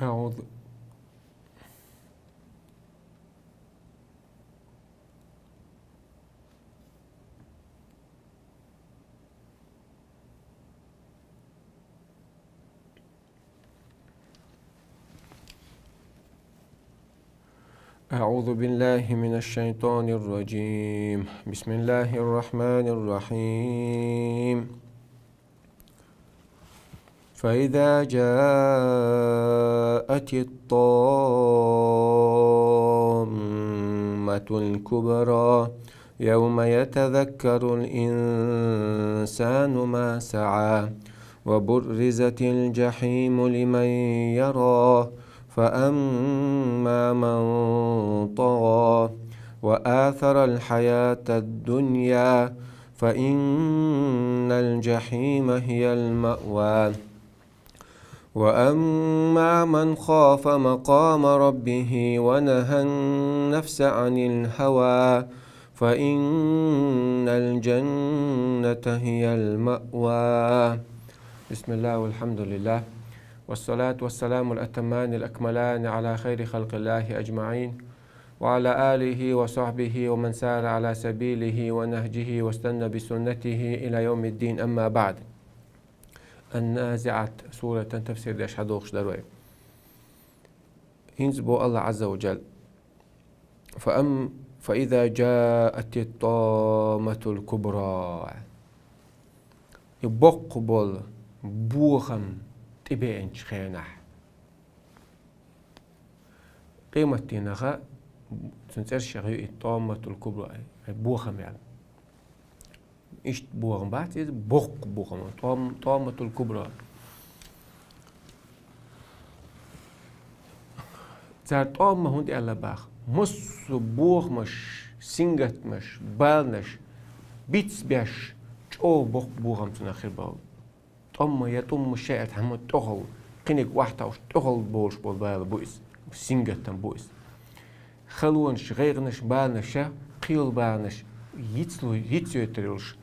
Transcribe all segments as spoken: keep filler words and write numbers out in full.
أعوذ أعوذ بالله من الشيطان الرجيم. بسم الله الرحمن الرحيم. فإذا جاءت الطامة الكبرى يوم يتذكر الإنسان ما سعى وبرزت الجحيم لمن يرى فأما من طغى وآثر الحياة الدنيا فإن الجحيم هي المأوى وأما من خاف مقام ربه ونهى النفس عن الهوى فإن الجنة هي المأوى. بسم الله والحمد لله والصلاة والسلام الأتمان الأكملان على خير خلق الله أجمعين وعلى آله وصحبه ومن سار على سبيله ونهجه واستنى بسنته إلى يوم الدين، أما بعد. النازعات سورة تفسير داش حدوخش دروي. هنز بو الله عز وجل. فأم فإذا جاءت الطامة الكبرى. И боккха бола бохам тӀебеанчу хенахь. Къематдийнахь цуьнан цӀераш яхь ю и тӀоматул кубра, бохам яьлла. Иштта бохам бац иза, боккха бохам, тӀом-, тӀоматул кубра. Цара тӀом ма хӀунда аьлла баха? Массо а бохамаш, сингаттамаш, баланаш бицбеш, чӀогӀа боккха бохам цунах хир боху. ТӀом ма я тӀум ма шаьа тхьамма тӀехула, кхиниг охьатовш тӀехула болуш болу бала бу иза, сингаттам бу иза. Халонаш, гӀайгӀанаш, баланаш, кхин йолу баланаш йицло-, йицйойтур йолуш,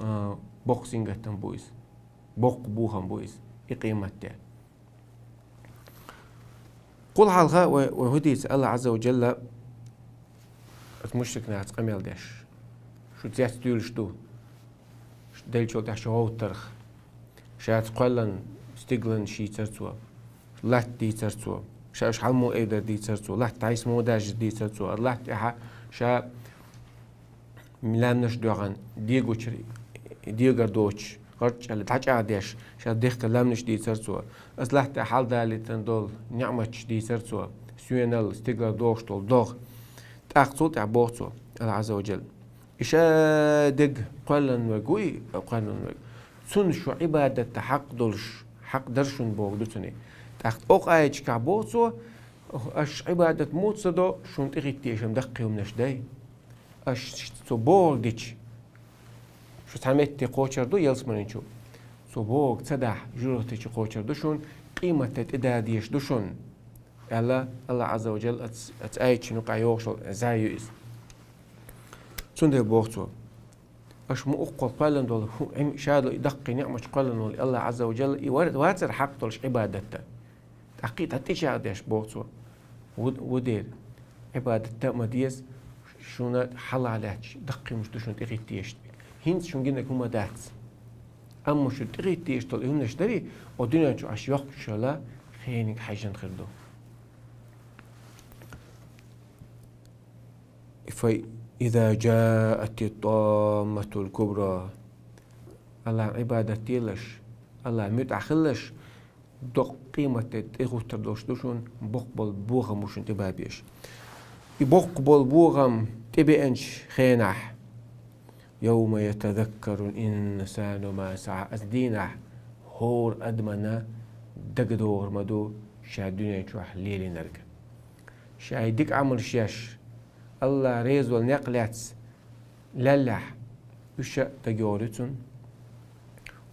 а, боккха сингаттам бу иза. Боккха бохам бу иза, и къематде. Кхул хьалха вай, вай хӀу дийца Алла Азза ва Джалла аса мушрик нахаца къамел деш. Шу цец туьйлуш ду. Шу деллачул тӀаьхьа шу гӀовттарх. Шаьца кхоьллан стиглан шийцар цо. Латта дийцар цо. Ша уьш хьалмо айдар дийцар цо. Латта хьайса мо дажар дийцар цо. Ара латта тӀехьа ша лаьмнаш доьгӀна, дегучуьра, дегар доцуш, гӀарчӀ аьлла, дӀачӀагӀдеш, ша дехкан лаьмнаш дийцар цо. Аса латта тӀехь хьалдалийтина долу неӀматаш дийцар цо. Соьнал, стигал дохуш долу догӀа. ТӀаккха цул тӀаьхьа боху цо, Алла Азза ва Джалла. И ша дерг кхоьллина верг вуй, кхоьллина верг. Цунна шу Ӏибадатта хьакъ долуш, хьакъ дара шуна боху ду цуьнан. ТӀаккха оха аяташкахь боху цо, аша Ӏибадат муха ца до, шуна тӀехӀиттийша даккхий хӀуманаш дай. Аша цо бохург дича, шу цхьа метте кхочур ду ялсаманин чу. Цо бохург ца дахь, жуьгтичу кхочур ду шуна, къематде тӀедадеш ду шуна, аьлла, Алла Азза ва Джалла ац-, аца аяташна юкъахь йогӀуш йолу зӀе ю иза. Цундела боху цо, аша мукъа кхоьллина долу хӀу-, Ӏим-, ша долу и даккхий неӀматаш кхоьллина волу Алла Азза ва Джалла, и вар-, вацара хьакъ долуш Ӏибадатта. ТӀаккха кхин а тӀечӀагӀдеш боху цо. Ву-, ву дера. Ӏибадат дан а ма деза, шуна хьалха лаьтташ даккхий хӀуманаш ду шуна тӀехӀиттийша. ХӀинца шуна гинарг хӀума дац. Амма шу тӀехӀиттийша долу и хӀуманаш дарий, оха дуьнен чу аша йоккхуш йолу хениг хьаьжжина хир ду. فإذا جاءت الطامة الكبرى. Аллахьан Ӏибадат делаш, Аллахьан муьтӀахь хилалаш, доккха къематде тӀехӀуттур долуш ду шуна, боккха болу бохам бу шуна тӀебабеш. И боккха болу бохам тӀебеанчу хенахь, يوم يتذكر الإنسان ما سعى. Аса дийнахь хӀора адамана дагадогӀур ма ду ша дуьнен чохь лелийнарг. Ша и дика Ӏамалш еш, Аллах реза волу некъ лаьцна леллехь, уьш а дагайогӀур ю цунна.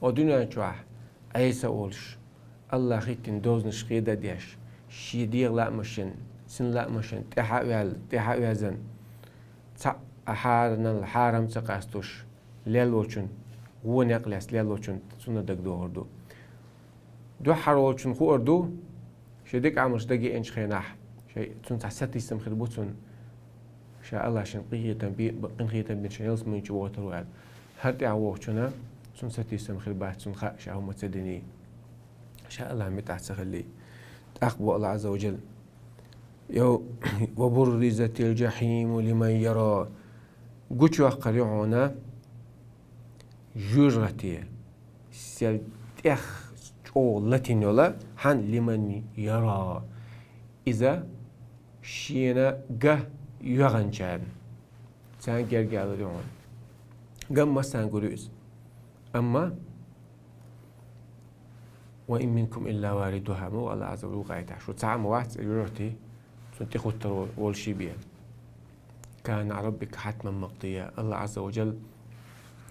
Оха дуьнен чохь Ӏеса а волуш, Аллах хӀиттина дозанаш хеда а деш, шен дегӀан лаамашна, син лаамашна тӀаьхьа а ваьлла, тӀаьхьа а ваьзна, цхьаъ а хьаранал хьарам ца къастуш, лелла волчун, вон некъ лаьцна лелла волчун цунна дагадогӀур ду. Дуьххьара волчун хуур ду, Шен дика Ӏамалш дагайеанчу хенахь, шен цунна цхьа сатийсам хир бу цунна, ша Аллахьа шен къинхетам бе-, къинхетам бина шен ялсамани чу вохуьйтур ву аьлла. ХӀара тӀаьхьа вохучунна цунна сатийсам хир бац, цунна хаьа ша хӀумма ца диний, ша Аллахьан муьтӀахь ца хилий. ТӀаккха боху Аллахь Ӏазза ва Джалла: «Йо, ва бурризатил джахьиму лиман яра». Гучуваккхар ю хьуна жоьжахати, сел тӀех чӀогӀа латийна йола, хьан, лиман яра. Иза шена ган йоьгӀанчарна. Царна герга ялар ю хьуна. Ган массарна гур ю иза. Амма «Ва ин минкум илла варидуха», ма ву Аллахь Ӏазза ва Джалла вукъайтахь. Шу цхьаъ ма вац жоьжахати, цунна тӀехӀуттур волуш бен. «Кана Ӏала раббика хьатман макъдийя». Аллахь Ӏазза ва Джалла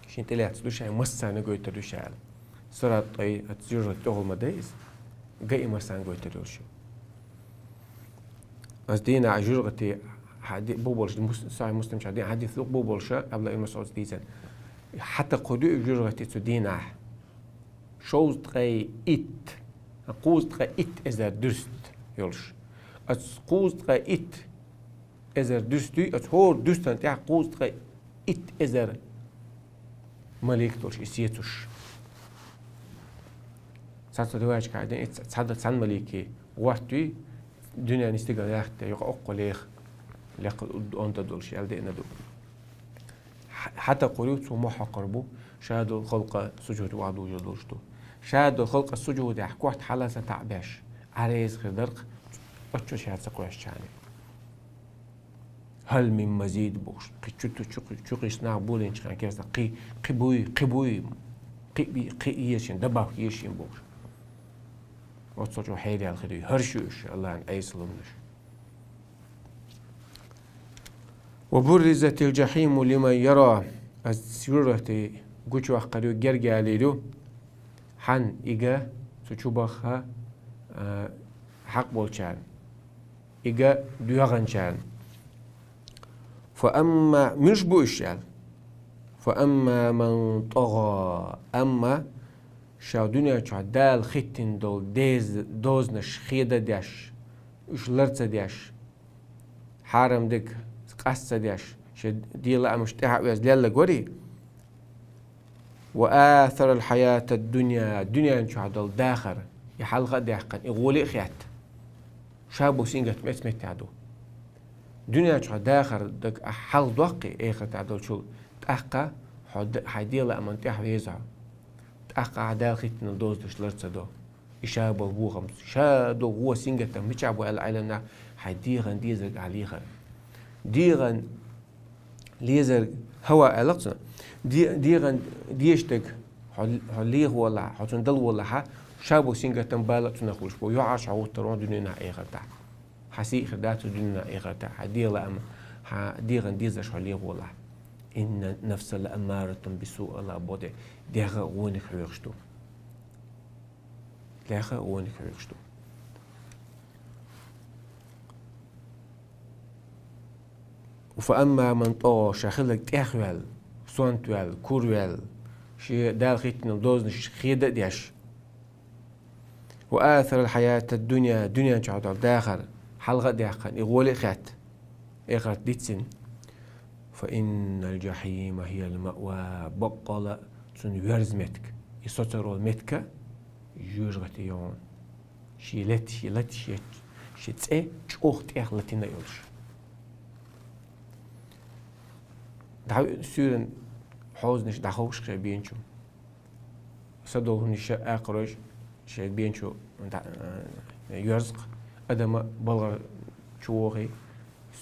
шен тӀелаьцна ду ша, массарна гойтур ду ша аьлла. Сират тӀе, оцу жоьжахати тӀехула ма дай иза. Ган и массарна гойтур йолуш ю. Оцу дийнахь жоьжахати хьади-, бу болуш, мус-, Сахьихь Муслим чохь дийна хьадис ду бу болуш, Абдулла ибн МасӀуда дийцина. Хьатакхур ю и жоьжахати цу дийнахь. Шовзткъе итт, кхузткъе итт эзар дуьрст йолуш. Оцу кхузткъе итт эзар дуьрст дуй, оцу хӀора дуьрстана тӀехь кхузткъе итт эзар малик долуш и сецуш. Цхьацца риваятчохь дийна, и ц-, цхьа-, цхьана малике гӀоттуй, дуьненан стигала яхтехь, юкъа оккха леха, лекха онда долуш, аьлла деана ду. Хьа-, хьатакхур ю, цо мохь хьокхур бу, ша долу халкъа сужуде охьадужур долуш ду. Ша долу халкъа сужудехь корта хьала ца таӀбеш, Ӏа реза хир дара-кх, оццул ша ца кхоьссича. «Хьал мин мазид», бохуш, кхин чу, чу, чу, чу кхин нах болийначу хенахь керста, кхин, кхин буй, кхин буй, кхин би-, кхин еза шен, добавка еза шен бохуш. Оццул чӀогӀа хьераяьлла хир ю, хӀорш ю уьш, Аллахьан Ӏеса ломнаш. «Ва бурризатил джахьиму лиман яра». Ас жоьжахати гучуваккхар ю, герга ялийр ю. Хьан, и ган цу чу баха, а, хьакъ болчарна, и ган доьгӀанчарна. «Фа амма», муьлш бу уьш аьлла? «Фа амма ман тӀагӀа». Амма ша дуьнен чохь Дала хӀиттина долу дез-, дозанаш хеда а деш, уьш лар ца деш, хьарам дерг къаста ца деш, шен ден лаамаш тӀаьхьа а оьзна лелларг варий? «Ва асарал хьаятад дунья», дуьнен чохь долу дахар, и хьалха а даьккхина, и гӀоле а хетта. Ша бу сингаттам эцу меттехь ду. Дуьнен чохь дахар дага ахь хьалха доккхий, эхартахь долчул, тӀаккха хьо д-, хьайн ден лааман тӀаьхьа веза хьо. ТӀаккха ахь Дала хӀиттина дозанаш лар ца до. И ша болу вохам, ша долу вон сингаттам мичахь бу аьлла Ӏеламнаха, хьайн дегӀан дезарг ахь лехар. ДегӀан лезарг хӀавва аьлла-кх цунах. Де-, дегӀан дезаш дерг хьо, хьо леха волахь, хьо цунна дала волахь, ша бу сингаттам бала а цунах хуьлуш бу. ЙоӀарш хьо гӀуттур ву дуьненахь, эхартахь. Хьан сий а хир дац цу дуьненахь, эхартахь. Хьан ден лаам, хьан дегӀан дезарш хьо леха волахь. «Инна нафса ла аммаратун бису», Аллах боху де, дегӀ а вониг хьоьхуш ду. Леха а вониг хьоьхуш ду. «Фа амма ман тӀагӀа», ша хилларг тӀехваьлла, сонтаваьлла, кураваьлла, шен Дала хӀиттина дозанаш хеда а деш, «ва асарал хьаятад дунья», дуьнен чохь долу дахар хьалха а даьккхина, и гӀоле а хетта, эхарт диццина. «Фа иннал джахьима хьиял маъва», баккъала цунна верза меттиг, и соцур волу меттиг жоьжахати ю хьуна. Шен лет-, шен лат-, шен, шен цӀе чӀогӀа тӀех латийна а йолуш. ДӀа суьйранна хьозанаш дӀаховшахь бен чу. Садовхунаш а, акхаройш а шайн бен чу дӀа-, э, йоьрзу-кх, адам а балгӀар чу вохий,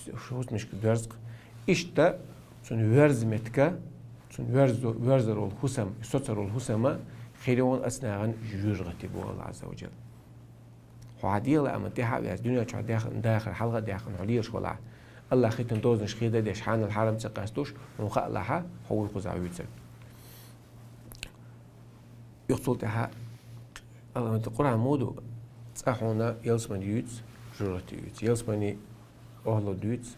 хӀусамашка доьрзу-кх. Иштта цунна верза меттиг, цунна верзо-, верзар волу хӀусам, соцар волу хӀусам хир ю хьуна оцу нахана жоьжахати боху Аллах Ӏазза ва Джалла. Хьо хьан ден лааман тӀаьхьа а ваьлла, дуьнен чохь дахар хьалха а даьккхина хьо лелаш валахь, Аллах хӀиттина дозанаш хеда а деш, хьанал хьарам ца къастуш, хьуна хаалахь, хьо вуй кхузахь вуьйцург. Юха цул тӀаьхьа Къуръан муха ду, цкъа хьуна ялсамани юьйцу, жоьжахати юьйцу, ялсамани охӀла дуьйцу,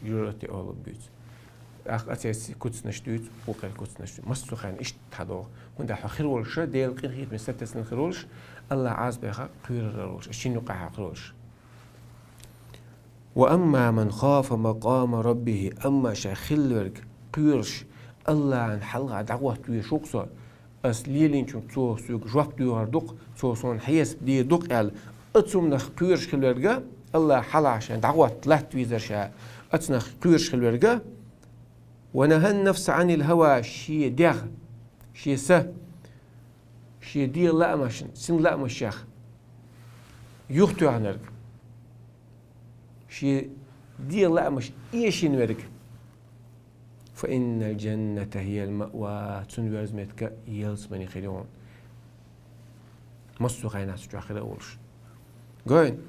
жоьжахати охӀла буьйцу. ТӀаккха оцерца куцнаш дуьйцу, укхар куцнаш дуьйцу. Массо а хенахь иштта дӀадогӀу. ХӀунда хьо хир волуш, Делан къинхетамца сатесна хир волуш, АллахӀ Ӏазапехь кхоьрур волуш, шен юкъахь хир волуш. وأما من خاف مقام ربه, амма ша хилларг кхоьруш, АллахӀан хьалха дӀагӀотта везаш ву-кх со, ас лелийначунна цо соьга жоп доьхур ду-кх, цо суна хьесап дийр ду-кх аьлла, оцунах кхоьруш хилларг, АллахӀан хьалха ша дӀагӀотта латта везар ша, оцунах кхоьруш хилларг, ونهى النفس عن الهوى, шен дегӀ, шен са, шен дегӀан лаамашна, цуьнан лаамашех юхатоьхнарг, шен дегӀан лаамаш эшийна верг, فإن الجنة هي المأوى, цуьнан верза меттиг ялсамани хир ю хьуна. Массо а хенахь цу чохь хир а волуш. Гой,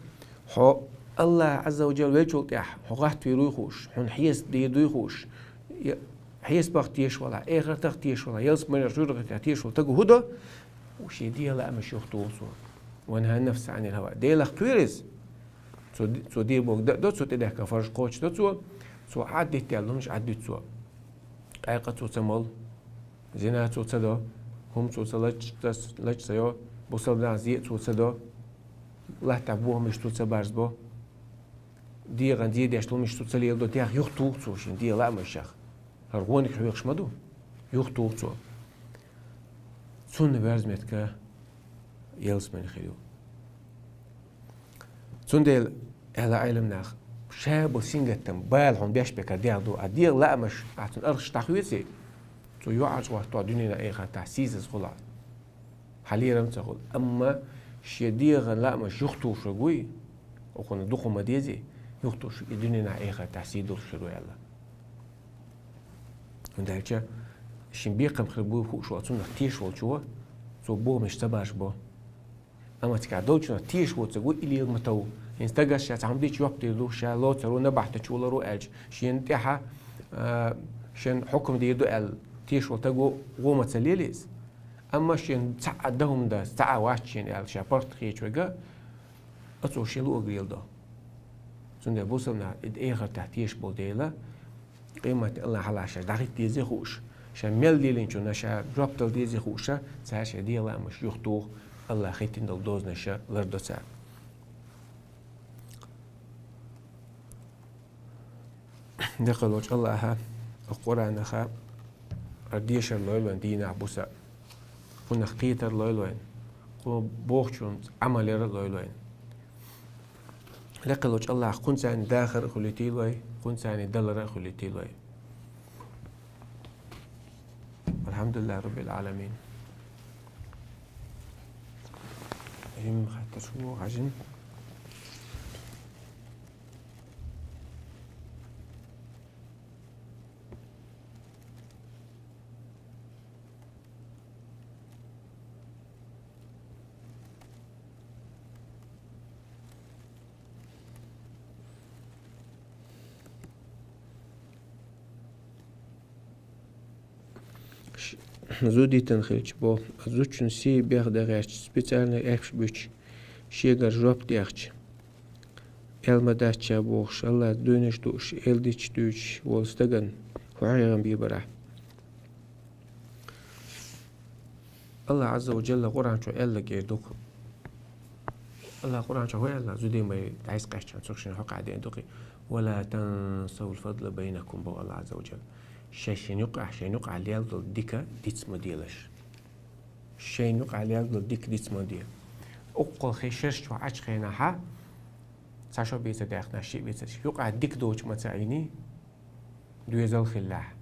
хьо АллахӀ Ӏазза ва Джалла веллачул тӀаьхьа, хьо гӀаттавер вуй хууш, хьуна хьесап дийр дуй хууш, я хьесапах тешаш валахь, эхартах тешаш валахь, ялсаманех, жожагӀатех тешаш волу стаг хӀун до? Шен дегӀан лаамаш юхатуху цо. ونهى النفس عن الهوى. Делах кхоьру иза. Цо, цо дийр болу дан а до, цо тӀедехкина фарз кхочушдо цо, цо Ӏад диттаделла хӀуманаш Ӏад дуьту цо. Къаьркъа цо ца молу, зина цо ца до, хӀума цо ца лач-, лач ца йо, бусалба нахана зе а цо ца до, латтахь бохамаш цо ца барзабо, дегӀан зе деш хӀуманаш цо ца леладо, дегӀ юхатуху цо шен дегӀан лаамашех. ХӀара гӀонах хьоьхуш ма ду, юхатуху цо. Цунна верза меттиг ялсамани хир ю. Цундела, аьлла Ӏеламнаха, ша болу сингаттам, бала хьуна беш берг дегӀ ду, а дегӀан лаамаш ахь цуьнан архаш дӀахоьций, цо йоӀарца хӀоттор дуьненахь, эхартахь сийсаз хуьлу. Хьан лерам а ца хуьлу. Амма шен дегӀан лаамаш юхатухуш верг вуй, оцунна дукха ма дезий, юхатухуш верг и дуьненахь, эхартахь сий долуш хир ву аьлла. ХӀунда аьлча шен бекхам хир бу хууш волу, цунах тешаш волчо, цо бохамаш ца барзабо. Амма цигахь долчунах тешаш воцург ву, и лела ма тов. ХӀинца стагас ша цхьа хӀума дича жоп дийр ду, ша лоцур ву, набахтачу валур ву аьлча, шена тӀаьхьа, а, шена хьукам дийр ду аьлла, тешаш волу стаг ву, гӀо ма ца лелий иза. Амма шена цхьа а дан хӀума дан, цхьа а вац шена аьлла, ша паргӀат хеташ верг, оцо шен луъург леладо. Цундела бусалба нах и эхартахь тешаш болу дела, къематде АллахӀан хьалха ша дӀахӀитта дезий хууш, ша мел лелийначунна ша жоп дала дезий хууш, цара шайн дегӀан лаамаш юхатуху, АллахӀа хӀиттина долу дозанаш лардо цара. Декъалволчу АллахӀа Къуръанах хӀара дешар лойла вайна дийнахь, буса, кхунах кхетар лойла вайна, кхо бохучунца Ӏамал яр а лойла вайна. Декъалволчу АллахӀа кхунца дахар а хуьлуьйтийла вай, кхунца далар а хуьлуьйтийла вай. الحمد لله رب العالمين. Жимма хаттар шу хьажина. Ш-, зуда йитина хилча бо, зудчун сий беха дан гӀерташ, специальный аьшпаш буьтуш, шегара жоп дехча, аьлла ма дац ша бохуш, АллахӀа дуйнаш дууш, эладиташ дуьйцуш волу стагана хӀун хьехам бийр бара? АллахӀа Ӏазза ва Джалла Къуръан чу аьлларг эр ду-кх. АллахӀа Къуръан чу хӀун аьлла? Зудий-майрий дӀасакъаьстча, цу шинна хьокъехь деана ду-кх и. ولا تنسوا الفضل بينكم, боху АллахӀа Ӏазза ва Джалла. Шайн-шайн юкъахь, шайн юкъахь лелла долу дика диц ма делаш. Шайн юкъахь лелла долу дика диц ма де. Уккхал хи шерш чохь Ӏачу хенахьа, цхьа шо бийца даьккхина, шиъ бийца, юкъахь дика доцуш ма ца Ӏийний, доьзал хиллехь,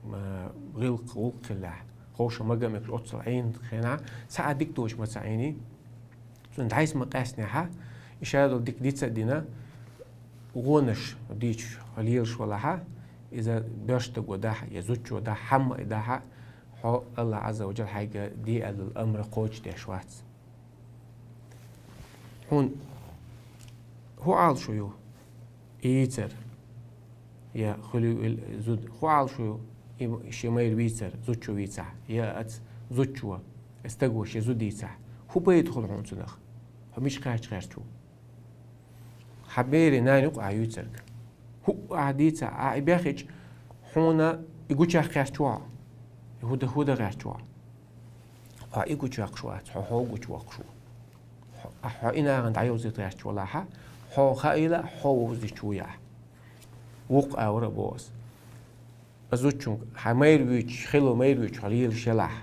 ма, гӀиллакх, гӀуллакх хиллехь, ховша мага а мегаш оццул Ӏийна хенахь, цхьа а дика доцуш ма ца Ӏийний, цунна дӀасакъаьстинехьа, и ша долу дика диц а дина, гӀонаш дийцуш лелаш валахьа, иза боьрша стаго дахьа, я зудчо дахьа, хьамма а дахьа, хьо АллахӀа Ӏазза ва Джалла хьайга де аьлла амр кхочушдеш вац. Хьуна хӀун Ӏалашо ю? И йийцар, я хуьлуьйту зуда, хӀун Ӏалашо ю? И шен майра вийцар, зудчо вийцахь, я оцу зудчо, стаго шен зуда йийцахь, хӀун пайда хуьлу хьуна цунах? Хьо мича кхача гӀерташ ву? Хьан берийн нана ю-кх ахь юьйцург. ХӀуъа ахь дийцахь, ахь и бехча, Хьуна и гуча гӀерташ ву хьо. И хӀу да, хӀу да гӀерташ ву хьо. Хьо и гуча гӀерташ вац, хьо хьо гуча воаккхаш ву. Хьо, а хьо и нахана дӀайовзийта гӀерташ валахь, хьо хаийла, хьо вовзийта ву яхь. Вокх авара боху ас. Зудчуьнга хьан майра вуьйцуш, хилла майра вуьйцуш хьо лелаш елахь.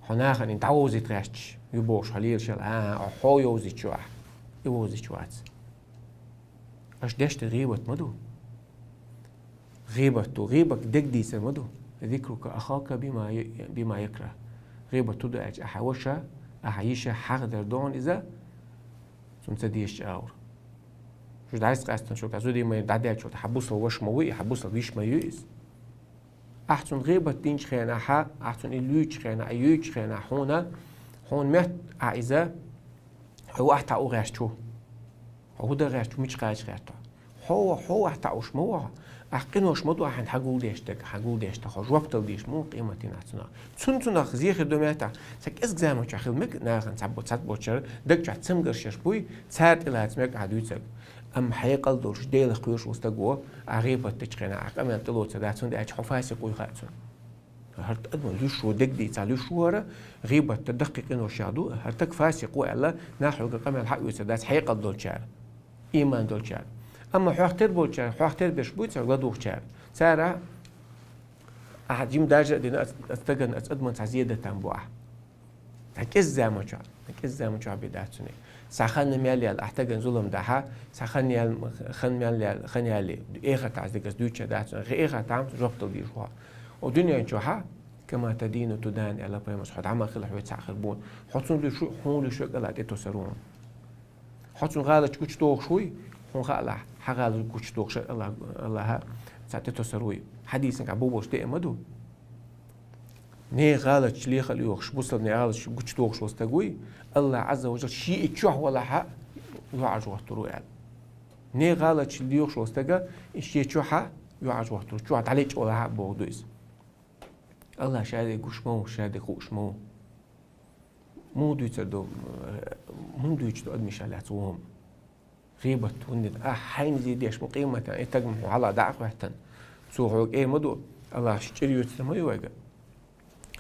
Хьо нахана и дӀавовзийта гӀерташ ю бохуш хьо лелаш елахь. А, хьо йовзийта ву ахь. И вовзийта вац. Аша деш дерг гӀийбат ма ду. ГӀийбат ду, гӀийбат дегдийцар ма ду. Зикрука ахака бима я-, бима якрах. ГӀийбат хӀу ду аьлча, ахьа ваша, ахьа йиша хьагӀ дар дохьун иза, цунна ца дезача агӀор. Шу дӀайса къаьстина шу, зудий ма дӀадаьлча, хьан бусал ваша ма вуй, хьан бусал йиша ма юй иза. Ахь цунна гӀийбат динчу хенахь, ахь цунна и луьйчу хенахь, и юьйчу хенахь хьуна, хьуна метта ахь иза, хьо вахьа таӀу гӀерташ ву. Хьо хӀу дан гӀерташ ву, мича кхача гӀерташ ву. Хьо, хьо вахьа таӀуш ма ву хьо. Ахь къинош ма ду ахьа хьан гулдеш дерг, хьан гулдеш дерг, хьо жоп дала дезаш ма ву къематдийнахь цунах. Цун цунах зехир ду меттахь, цхьа кӀезиг заманчохь хила мега нахана цхьабо-, цхьаболчара, даг чохь цамгарш еш буй, цара тӀелаца мега ахьа дуьйцург. Амма хьекъал долуш, Делах кхоьруш волу стаг ву, ахь гӀийбат дечу хенахь, ахь къамел тӀелоцур дац, хӀунда аьлча хьо фасикъ вуй хаьа цунна. ХӀара тӀадам луьйш ву, дегдийца луьйш ву хӀара, гӀийбат дан даккхий къиношех ду, хӀара стаг фасикъ ву аьлла, нах хьоьга къамел хьаоьцур дац хьекъал долчара, ийман долчара. Амма хьох тера болчара, хьох тера берш буй цара ладугӀучара. Цара, ахьа жима даржа а дина, аца, аца стагана, аца адаман цхьа зеда там бу ахьа. Цхьа кӀезза заманчохь, цхьа кӀезза заманчохь бен дац цуьнан. Цхьа хан мел яьлла, ахь стагана зулам дахьа, цхьа хан яьлла, хан мел яьлла, хан яьлла, эхартахь дегаза дуьйцуш дац цуьнан, эхартахь жоп дала дезаш ву хьо. О дуьнен чохь, кама тадину тудан, аьлла пайхамара, хьо дӀа ма хила, хьоьца цхьаъ хир бу. Хьо цунна луьйш ву, хьуна луьйш верг АллахӀа тӀетосур ву. Хьо цунна гӀалат гучудохуш вуй, хьуна хаалахь, хьан гӀалат гучудохуш верг АллахӀа, АллахӀа цхьаъ тӀетосур вуй. Хьадисанга бу болуш деа ма ду. Нехан гӀалаташ леха а лоьхуш, бусалба нехан гӀалаташ гучудохуш волу стаг вуй, АллахӀ Ӏазза ва Жалла шен и чохь валахь а, юьхьӀаьржа гӀоттур ву аьлла. Нехан гӀалаташ лоьхуш волу стага и шен чохь а юьхьӀаьржа гӀоттур, чохь дӀалечкъа валахь а боху ду иза. АллахӀ ша дерг гуш ма ву, ша дерг хууш ма ву. Муха дуьйцур ду, муха дуьйцуш ду адамаша лаьцна вон? ГӀийбат хӀунда дина? Ахь хьайна зе деш ма къематан, и стаг ма хьуна хьала дӀа а хӀоьттина. Цо хьоьга эр ма ду, АллахӀа чӀир йоьцур ма ю вайга.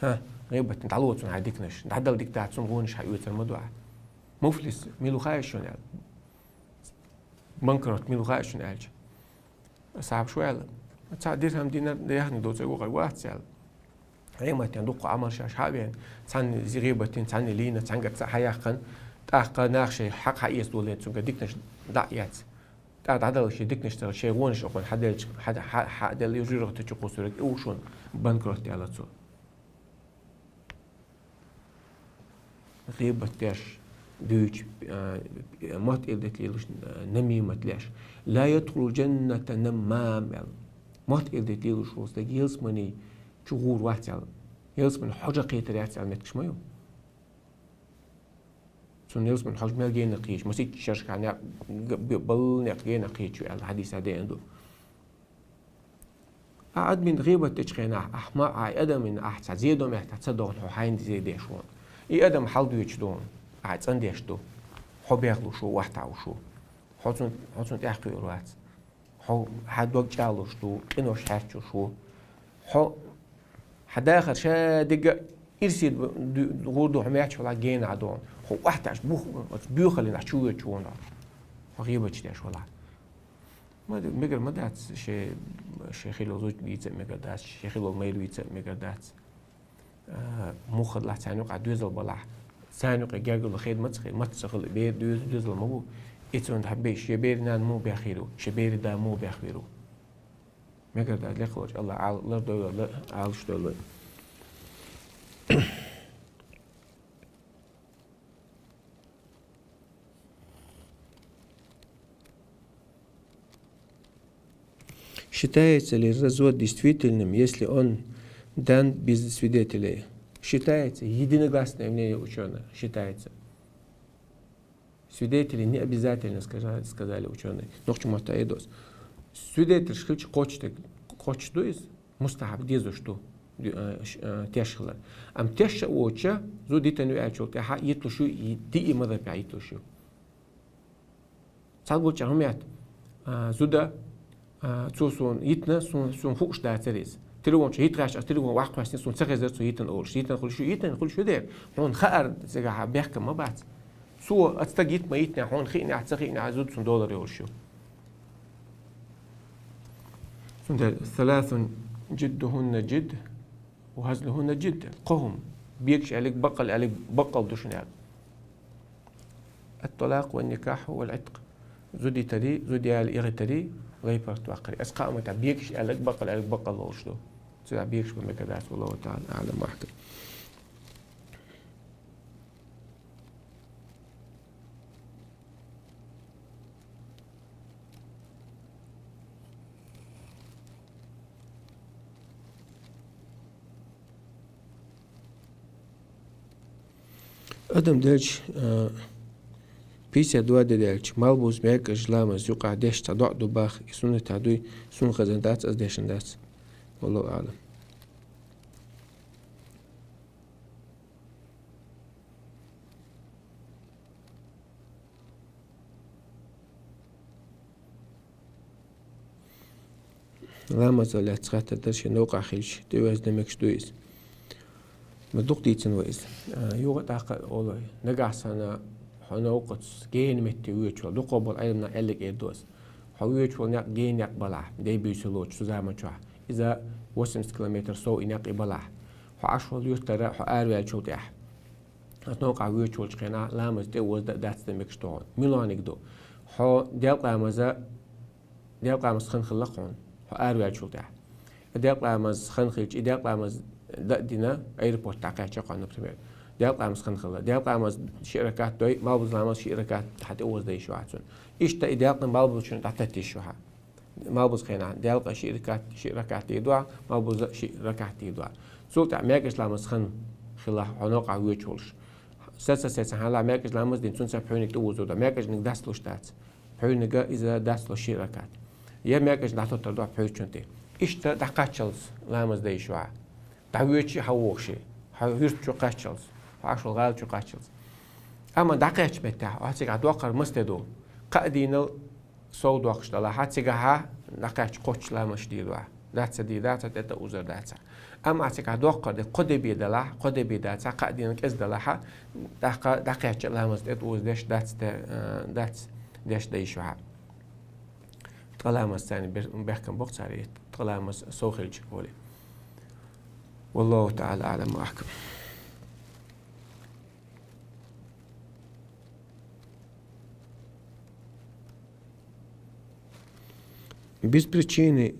ХӀа, гӀийбат дина, дӀало цунна хьайн диканаш, дӀадала дика дац цунна гӀонаш хьан оьцур ма ду ахь. Муфлис мила ву хаьий шуна аьлла? Банкрот мила ву хаьий шуна аьлча? Асхьабаш ву аьлла: «Цхьа дирхӀам, динар яханиг доцург ву-кх вац», — аьлла. Къематдийнахь дуккха Ӏамал шаьш хьа а веана, цхьанна зи гӀийбат дина, цхьанна лийна, цхьаьнгара цхьаъ хьаяккхина, тӀаккха наха шайн хьакъ хьаэца долийна цуьнга диканаш дӀа а эцна. ТӀаккха дӀадала шен диканаш цара, шайн гӀонаш а кхуьнан хьаделча, хьа-, хьа-, хьа а делла, юха жуьргӀатан чу кхуссург и ву шуна банкрот аьлла цо. ГӀийбат деш, дуьйцуш, а, мотт эр дитта лелош, а, намимат леш. «Ла ядхулул джанната наммам», — аьлла. Мотт эр дитта лелош волу стаг ялсамани чу гӀур вац аьлла. Ялсамани хьожа кхетар яц аьлла меттигаш ма ю. Цунна ялсамани хьожа мел генара кхеташ, масийтта шерашкахь некъ, г-, б-, балла некъ генара кхеташ ю аьлла хьадисехь деана ду. Ахь адамийн гӀийбат дечу хенахь, ахь ма, ахь адамийн ахь цхьа зе до меттахь ца догӀна, хьо хьайна зе деш ву. И адам хьал доьдуш ду, ахь цӀандеш ду. Хьо бехлуш ву, вахьтахь вуш ву. Хьо цунна, хьо цунна тӀаьхьакхуьур вац. Хьо хьан дог чӀагӀлуш ду, къинош хьаьрчуш ву. Хьо хьан дахар ша дигга ирсе ду-, ду-, гӀур ду хьо меттахь валахь генахь догӀна. Хьо вахьтахь бух, оцу боьхаллин ахь чу воьдуш ву хьо. Хьо гӀийбаташ деш валахь. Ма д-, мегар ма дац, шен, шен хилла зудчун вийца а мегар дац, шен хилла майра вийца а мегар дац. А, муха хиллехь царна юкъахь доьзал балахь. Царна юкъахь гергарло хеда ма ца хила, маца ца хила, бер доьзал, доьзал ма бу. И цунна хьан бе-, шен берийн нана муха бехвийр ву, шен берийн да муха бехвийр ву. Мегар дац, лекха волчу АллахӀа Ӏала-, лардойла, ла-, Ӏалашдойла. Считается ли развод действительным, если он дан без свидетелей? Считается. Единогласное мнение учёных. Считается. Свидетели не обязательно, сказа-, сказали учёные. Нохчийн маттахь а дос. Свидетель хилча кхочуш дерг, кхочуш ду иза? Мустахьаб, дезаш ду, ди-, а, ш-, а, теш хилар. Амма теш а воцуш, зуда дитина ю аьллачул тӀаьхьа йиталуш ю, и диъ мазхӀабехь йиталуш ю. Цхьаболчара хӀума яц, а, зуда, А, цо сона йитина, сона, сона хууш дацар из. Телефон чу йита гӀерташ, аз телефон ваккхаваьстина, сона ца хезар цо йитина олуш. Йитина хуьлуш ю, йитина хуьлуш ю дера. Хьуна хаар цигахьа бехкам ма бац. Цо, а, стаг йита ма йитинехь, хьуна хиънехь, ца хиънехь, зуда цунна долар йолуш ю. Цундела: «ثلاث جدهن جد وهزلهن جد». Кхо хӀума. Бегаш аьлларг, баккъал аьлларг, баккъал ду шуна аьлла. «الطلاق والنكاح والعتق». Зуда йитари, зуда яла эгӀийтари, лай паргӀат ваккхари. Аса кхаа хӀуманна тӀехь бегаш аьлларг, баккъал аьлларг, баккъал ловзуш ду. Цигахь бегаш бан мегар дац, валлаху таӀала аӀлам ва ахкам. Адам делча, а, пятьдесят два де даьлча, малбуза, маьркӀажа, ламаз юкъахь деш цхьа доӀа ду боху, и суннатехь дуй, суна хезна дац, ас дешна дац. Валлаху аӀлам. Ламазал лаьцна хаттар дара, шен новкъахь хилча, тӀеоьзда мегаш дуй иза? Ма дукха дийцина вай иза. А, юха а тӀаккха олу, нагахь санна хьо новкъаца гена метте воьдуш валахь, дукхах болу Ӏеламнаха аьлларг эр ду аса. Хьо воьдуш волу некъ гена некъ балахь, дей буьйса лоцуш цу заман чохь. Иза восемьдесят километр сов и некъ и балахь. Хьо Ӏаш волу юьртара хьо араваьллачул тӀаьхьа. Аса новкъахь воьдуш волчу хенахь ламаз тӀеозда а, дац а дан мегаш ду хьуна. Муьлханиг ду. Хьо делкъа ламаза, делкъа ламаз хан хилла хьуна, хьо араваьллачул тӀаьхьа. И делкъа ламаз хан хилча, и делкъа ламаз дан а дина, аэропорт дӀакхаьчча хьо, например. Делкъа ламаз хан хилла. Делкъа ламаз ши ракат дой, малбуза ламаз ши ракат хьан тӀеозда йиш ю хьан цунна. Иштта и делкъа малбузачунна дӀататта йиш ю хьан. Малбуза хенахь делкъа ши ракат, ши ракат дийр ду, малбуза ши ракат дийр ду. Цул тӀаьхьа маьркӀажа ламаз хан хилла хьо новкъахь воьдуш волуш. Саца-саца хьалха маьркӀажа ламаз дина, цунца пхьуьйниг тӀеозор ду. МаьркӀажниг дасталуш дац. Пхьуьйниг иза дастало ши ракат. Я маьркӀажниг дӀатоттар ду пхьуьрчун тӀе. Иштта дӀакхаччалц ламаз дан йиш ю хьан. ДӀавоьдуш а хьан вогӀуш, хьан юьрта чу кхаччалц, хьан Ӏаш волу гӀала чу кхаччалц. Амма дӀакхаьчча меттехь, хьо цигахь доккхур маса де ду? Кхаа дийнал сов доккхуш делахь, цигахьа дӀакхаьчча кхоччуш ламазаш дийр ду хьан. Дац а дийр дац, тӀе а узар дац хьан. Амма ахь цигахь доккхур де, кхо де бен делахь, кхо де бен дацахь, кхаа дийнал кӀезиг делахь, тӀаккха дӀакхаьчча ламаз тӀе а уза деш, дац де, э, дац деш дан йиш ю хьан. Ткъа ламаз царна бер-, бехкам боккху цара, ткъа ламаз сов хилча олий. Валлаху таӀала аӀлам ва ахкам. Без причины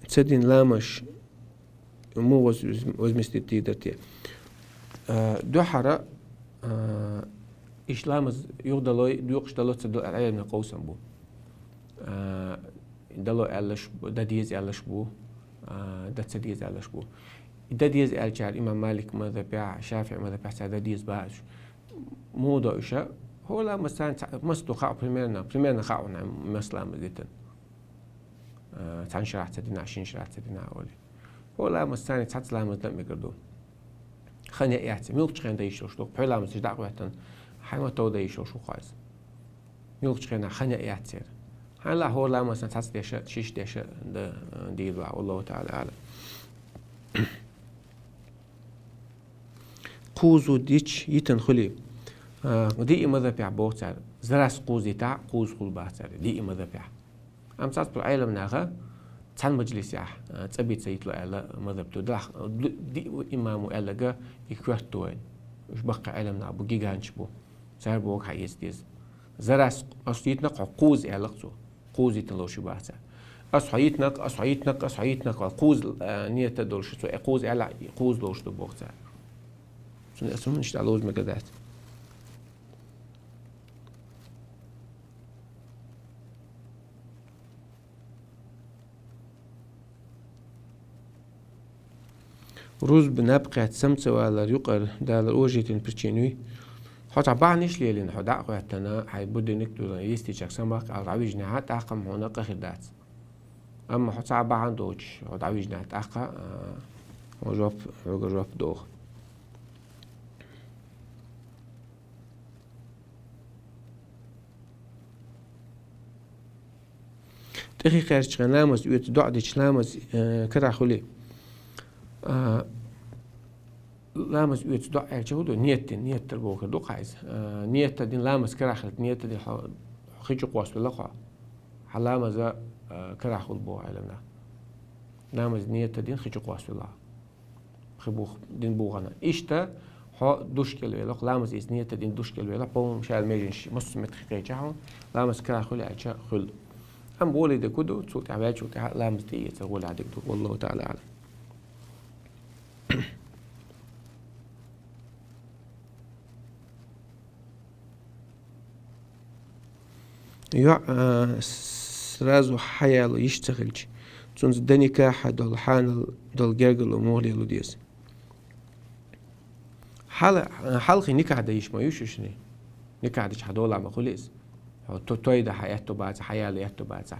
ца дина ламазаш муха воз-, возместить дийр дара те? А, дуьххьара, а, иштта ламаз юхадалой, доькъуш далой ца далой аьлла, Ӏеламнехан къовсам бу. А, дало аьлларш бу, дан деза аьлларш бу, а, дан ца деза аьлларш бу. И дан деза аьллачара имам Малик мазхабехь, ШафиӀи мазхабехь цара дан деза боху уьш. Муха до уьш? ХӀора ламаз царна ца-, маса ду хаьа примерно, примерно хаьа хьуна маса ламаз дитина. А, цхьана шарахь ца дина, шина шарахь ца дина олий. ХӀора ламаз царна цхьацца ламаз дан а мегар ду. Хан яа яц, муьлххачу хенахь дан йиш йолуш ду, пхьуьйра ламаз дӀа а хӀоьттина, хьайн ма тов дан йиш йолуш ву кхуза. Муьлххачу хенахь хан яа яц церан. Хьайна лаахь хӀора ламаз санна цхьацца деша, шиша деша дан дийр ду хьан, валлаху таӀала аӀлам. Кхуза зуда йитча йитина хуьлий? А, диъ мазхабехь боху цара. Зарас кхуза йитахь, кхуза хуьлу боху цара, диъ мазхабехь. Амма цхьацца Ӏеламнаха цхьана мажлисехь, а, цӀа бен ца йитало аьлла мазхаб ду. Делахь, ду-, диъ имамо аьлларг и коьрта ду вайна. Уьш баккхий Ӏеламнах бу, гиганташ бу. Цара боху хьан эца деза. Зарас, ас йитина-кх хьо кхуза аьлла-кх цо. Кхуза йитина ловш ю боху цара. Ас хьо йитина-кх, ас хьо йитина-кх, ас хьо йитина-кх, вай кхуза, а, нийят долуш ю цо, э, кхуза аьлла, кхуза ловш ду боху цара. Цундела ас хӀуманаш тӀехь ловза мегар дац. Рузба, наб кхетта, сама ца валар, юкъара далар уважительная причина юй? Хьо цхьа бахьанаш лелийна, хьо дӀа а хӀоьттина, хьайн будильник а туллина, йистичарг самахка аьлла дӀавижинехь, тӀаккха-м хьуна къа хир дац. Амма хьо цхьа а бахьана доцуш, хьо дӀавижинехь, тӀаккха, а, хьо жоп, хьоьга жоп доху. Эхи кхерчхен ламаз уьйца доӀа дича ламаз, э, карахь хуьлий. А, ламаз уьйца доӀа аьлча хӀун ду? Ниет дина, ниет дар бохур ду кхайза. А, ниет дина ламаз карахь хилийта, ниет дина хьо, хьо хи чу кхоссавелла хьо. Хьан ламаза, а, карахь хуьлу боху Ӏеламнаха. Ламаз ниет дина хи чу кхоссавелла. Хи бух-, дин бухана. Иштта, хьо душ кӀел велахь, ламаз иза ниет дина душ кӀел велахь, по-моему, шаьла меженаш массо а меттахь кхеча хьуна, ламаз карахь хуьлу аьлча хуьлу. Амма болий дерг хӀун ду, цул тӀаьхьа ваьлчул тӀаьхьа ламаз тӀе эцар гӀоле дерг ду, валлаху таӀала аӀлам. ЙоӀ, а, сразу хьаяло йиш ца хилча, цуьнца дан никахьа долу хьанал долу гергарло муха лело деза? Хьала-, хьалхе никахь дан йиш ма ю шуьшинна. Никахь дича хьан долахь ма хуьлу иза. Хьо то-, той дан хьан аьтто бацахь, хьаяло аьтто бацахь.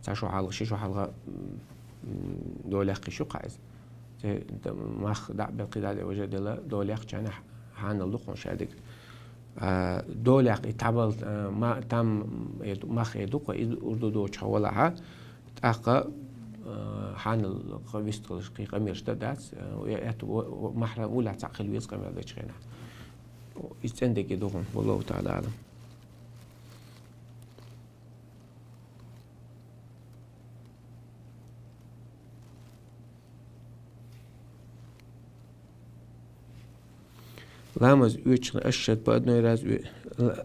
Цхьа шо хьалха, ши шо хьалха, м, м, долаяккха йиш ю кхайза. Цхьа д-, мах дӀа а белла, кхидӀа а де, важа а делла, долаяккхача хьанал ду хьуна шадерг. А, долаяккха и тхьабал, а, ма-, там, э, ду-, мах э ду-кх, иза урду доцуш хьо валахь, тӀаккха, а, хьанал кхо вистхуьлуш кхин къамелаш дан дац, а, э, э, во-, во-, махьрам уллехь цхьаъ хила веза къамел дечу хенахь. Иза цӀена дерг ду хьуна, валлаху таӀала аӀлам. Ламаз оьцучу хенахь ашшад по одной раз оь-,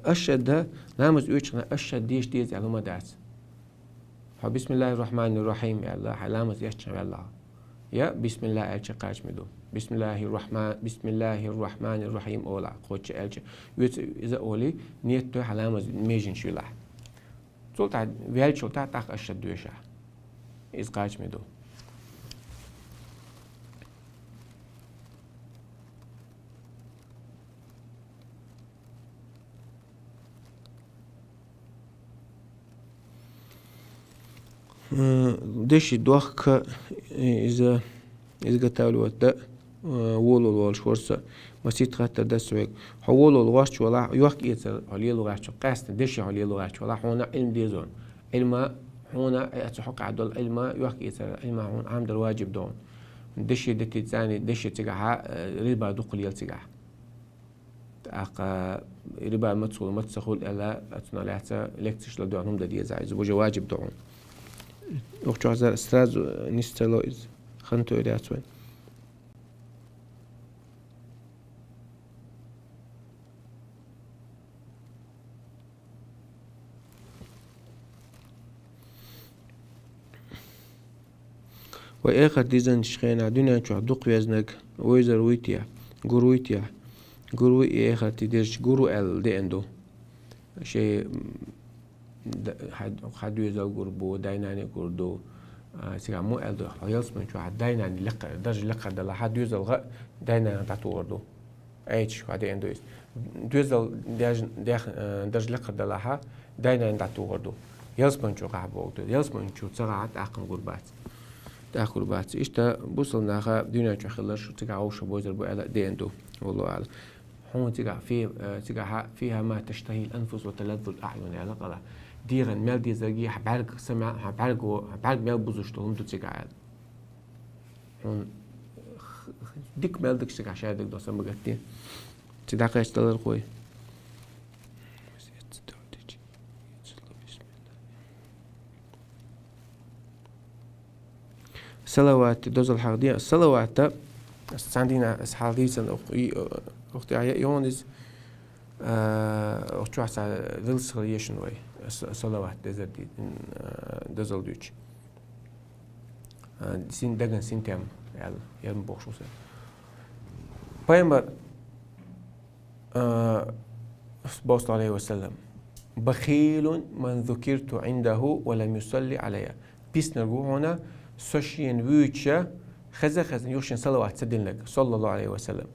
ашшад да, ламаз оьцучу хенахь ашшад деша деза аьлла хӀума дац. Хьо бисмиллахир рахманир рахим аьлла, хьайн ламаз эцча ваьлла. Я бисмиллах аьлча кхачаме ду. Бисмиллахир рахман, бисмиллахир рахманир рахим ола, кхоччуш аьлча. Оьцу иза олий, ниет дой хьан ламаз меженаш юлахь. Цул тӀаьхьа ваьллачул тӀаьхьа тӀаккха ашшад доьшахь. Иза кхачаме ду. Э, деши дохка, э, иза, изготавливать дан, э, волавала волуш вара со, масийтта хаттар дац вайга. Хьо волавала гӀоттуш валахь, йохка-эцар хьо лело гӀерташ, къаьстина деши хьо лело гӀерташ валахь, хьуна Ӏилма деза хьуна. Ӏилма хьуна, э, цу хьокъехь долу Ӏилма, йохка-эцар Ӏилма хьуна Ӏамадар ваджиб ду хьуна. Деши дити цӀарна, деши цигахьа, э, риба дукха лела цигахь. ТӀаккха риба маца хуьлу, маца ца хуьлу аьлла, цунах лаьцна лекцеш ладоьгӀна хӀума дан деза, иза уже ваджиб ду хьуна. Укх чохь за-, сразу нис ца ло иза, хан тойр яц вайн. Вай эхарт дизанчу хенахь дуьнен чохь дукха везнарг вевзар вуй те, гур вуй те? Гур ву и эхартан дезачу гур ву аьлла деана ду. Шайн, м, д-, хьан, хьан доьзал гур бу, дай-наний гур ду. А, цигахь муха аьлла ду, хьо ялсамани чохь дай-наний лекха-, даржа лекхар далахь, хьан доьзалгӀа дай-нана дӀатухур ду. Айчаш хьан деана ду иза. Доьзал деш-, дех-, э, даржа лекхар далахь, дай-нана дӀатухур ду. Ялсамани чу гӀахь боху ду. Ялсамани чу ца гӀахь, тӀаккха гур бац. ТӀаккха гур бац. Иштта бусалба наха дуьнен чу хиларш цигахь вовшах бовзар бу аьлла деана ду. Валлаху аӀлам. Хьуна цигахь фи-, э, цигахь фиха ма таштахил анфус ва талаззул аӀюн аьлла къала. ДегӀан мел дезаргий, хьан бӀаьрг самаьл, хьан бӀаьрг во-, хьан бӀаьрг мел бузуш долу хӀума ду цигахь аьлла. Хьуна х-, х-, дика мел дагчу цигахь шадерг до самагатде. Ци дӀакхаьчдалар кхой. Салават, дозалла хьахдия. Салават, ас цхьана дийнахь ас хьахдийцина, ох, и, ох, тӀехь я, йонис, а, ох, чохь цхьа рилсхала ешан вай. С-, салават дезар ди-, м, а, дозалла дуьйцу. А, син даган синтем, аьлла, ярма бохуш ву сан. Пайхамар, а, боху, саллаллаху алейхи ва саллям: «Бахилун ман зукирту индаху ва лам юсалли алайя». Биснарг ву хьуна, со шена вуьйча, хеза-хезна юха шена салават ца динарг, саллаллаху алейхи ва саллям.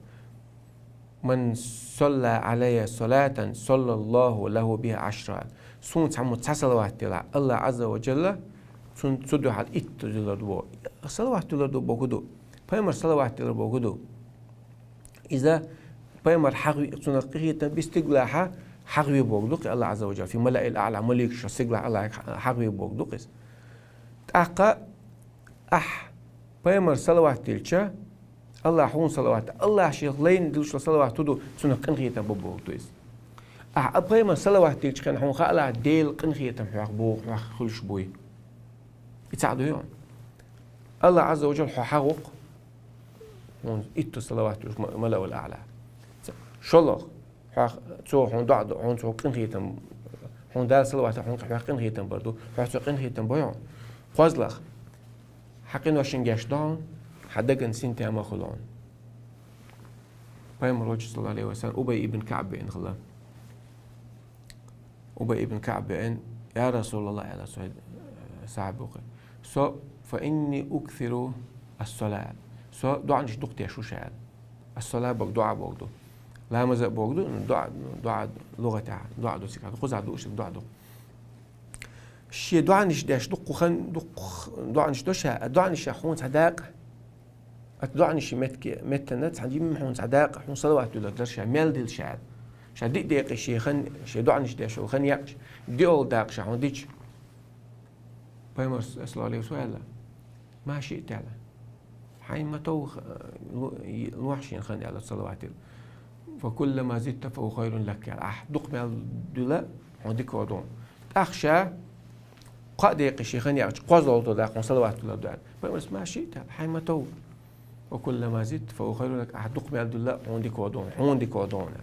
«Ман салла алайя салатан, саллаллаху лаху биха ашра». Суна цхьаммо цхьа салават дилахь, Аллах Азза ва Джалла цун, цу дуьхьал итт дилар ду боху. Салават дилар ду боху ду. Пайхамар салават дилар боху ду. Иза пайхамар хьахви-, цунах къинхетам бу стиглахьа хьахве боху ду-кх Аллах Азза ва Джалла. Фи малаил аъла, маликаш стиглахь Аллах хьахве боху ду-кх иза. ТӀаккха ахь пайхамар салават дилча, Аллахь хьуна салават, Аллахь шех лайна дилча салават ду, цунах къинхетам бу боху иза. Ахь а пайхамар салават дилча хьуна хаалахь Дела къинхетам хьох боху, хьох хуьлуш буй. И цхьаъ дуй хьуна. Аллахь Азза ва Джалла хьо хьагӀокху, хьуна итту салават дуьйш ма-, малаул аъла. ШолгӀа, хьох цо хьуна доӀа ду, хьуна цо къинхетам, хьуна Дала салават, хьуна хьох къинхетам бар ду, хьох цо къинхетам бой хьуна. КхозлагӀа, хьан къиношна гечдо хьуна, хьан дагна синтем ма хуьлу хьуна. Пайхамар волчу, саллаллаху алейхи ва саллям, Убай ибн КаӀб веана хилла. Убай ибн КаӀб веана: «Я Расулаллах», — аьлла, со, э, сахьаба ву-кх. «Со, фа инни уксиру ас-салат». Со доӀанаш дукха деш ву ша аьлла. Ас-сала боху доӀа боху ду. Ламаза а боху ду, доӀа, доӀа лугӀатехь, доӀа ду цигахь, кхузахь ду, уьш доӀа ду. Шен доӀанаш деш дукха хан, дукха доӀанаш до ша, доӀанаш ша хьуна цхьа дакъа. Ат доӀанаш ши метке, меттана цхьа димма хьуна цхьа дакъа, хьуна салават дуьллар дар ша, мел дилла ша аьлла. Ша диъ декъе шен хан, шен доӀанаш деш йолу хан якъаш, диъолу дакъа ша хьуна дича. Пайхамар, саллаллаху алейхи ва саллям, аьлла: «Ма шиъта», — аьлла. Хьайн ма тов, лу-, лохьа шена хан аьлла салаватил. «Фа куллама зидта фа хайрун лак», — аьлла. Ахь дукха мел дуьлла, хьуна дика хӀу ду. ТӀаккха ша кхаа декъе шен хан якъча кхозлагӀа дакъа хьуна салават дуьллар ду аьлла. Пайхамарс: «Ма шиъта», — аьлла, хьайн ма тов. «Ва куллама зидта фа хайрун лак», ахь дукха мел дуьлла, хьуна дика хӀу ду, хьуна дика хӀу ду аьлла.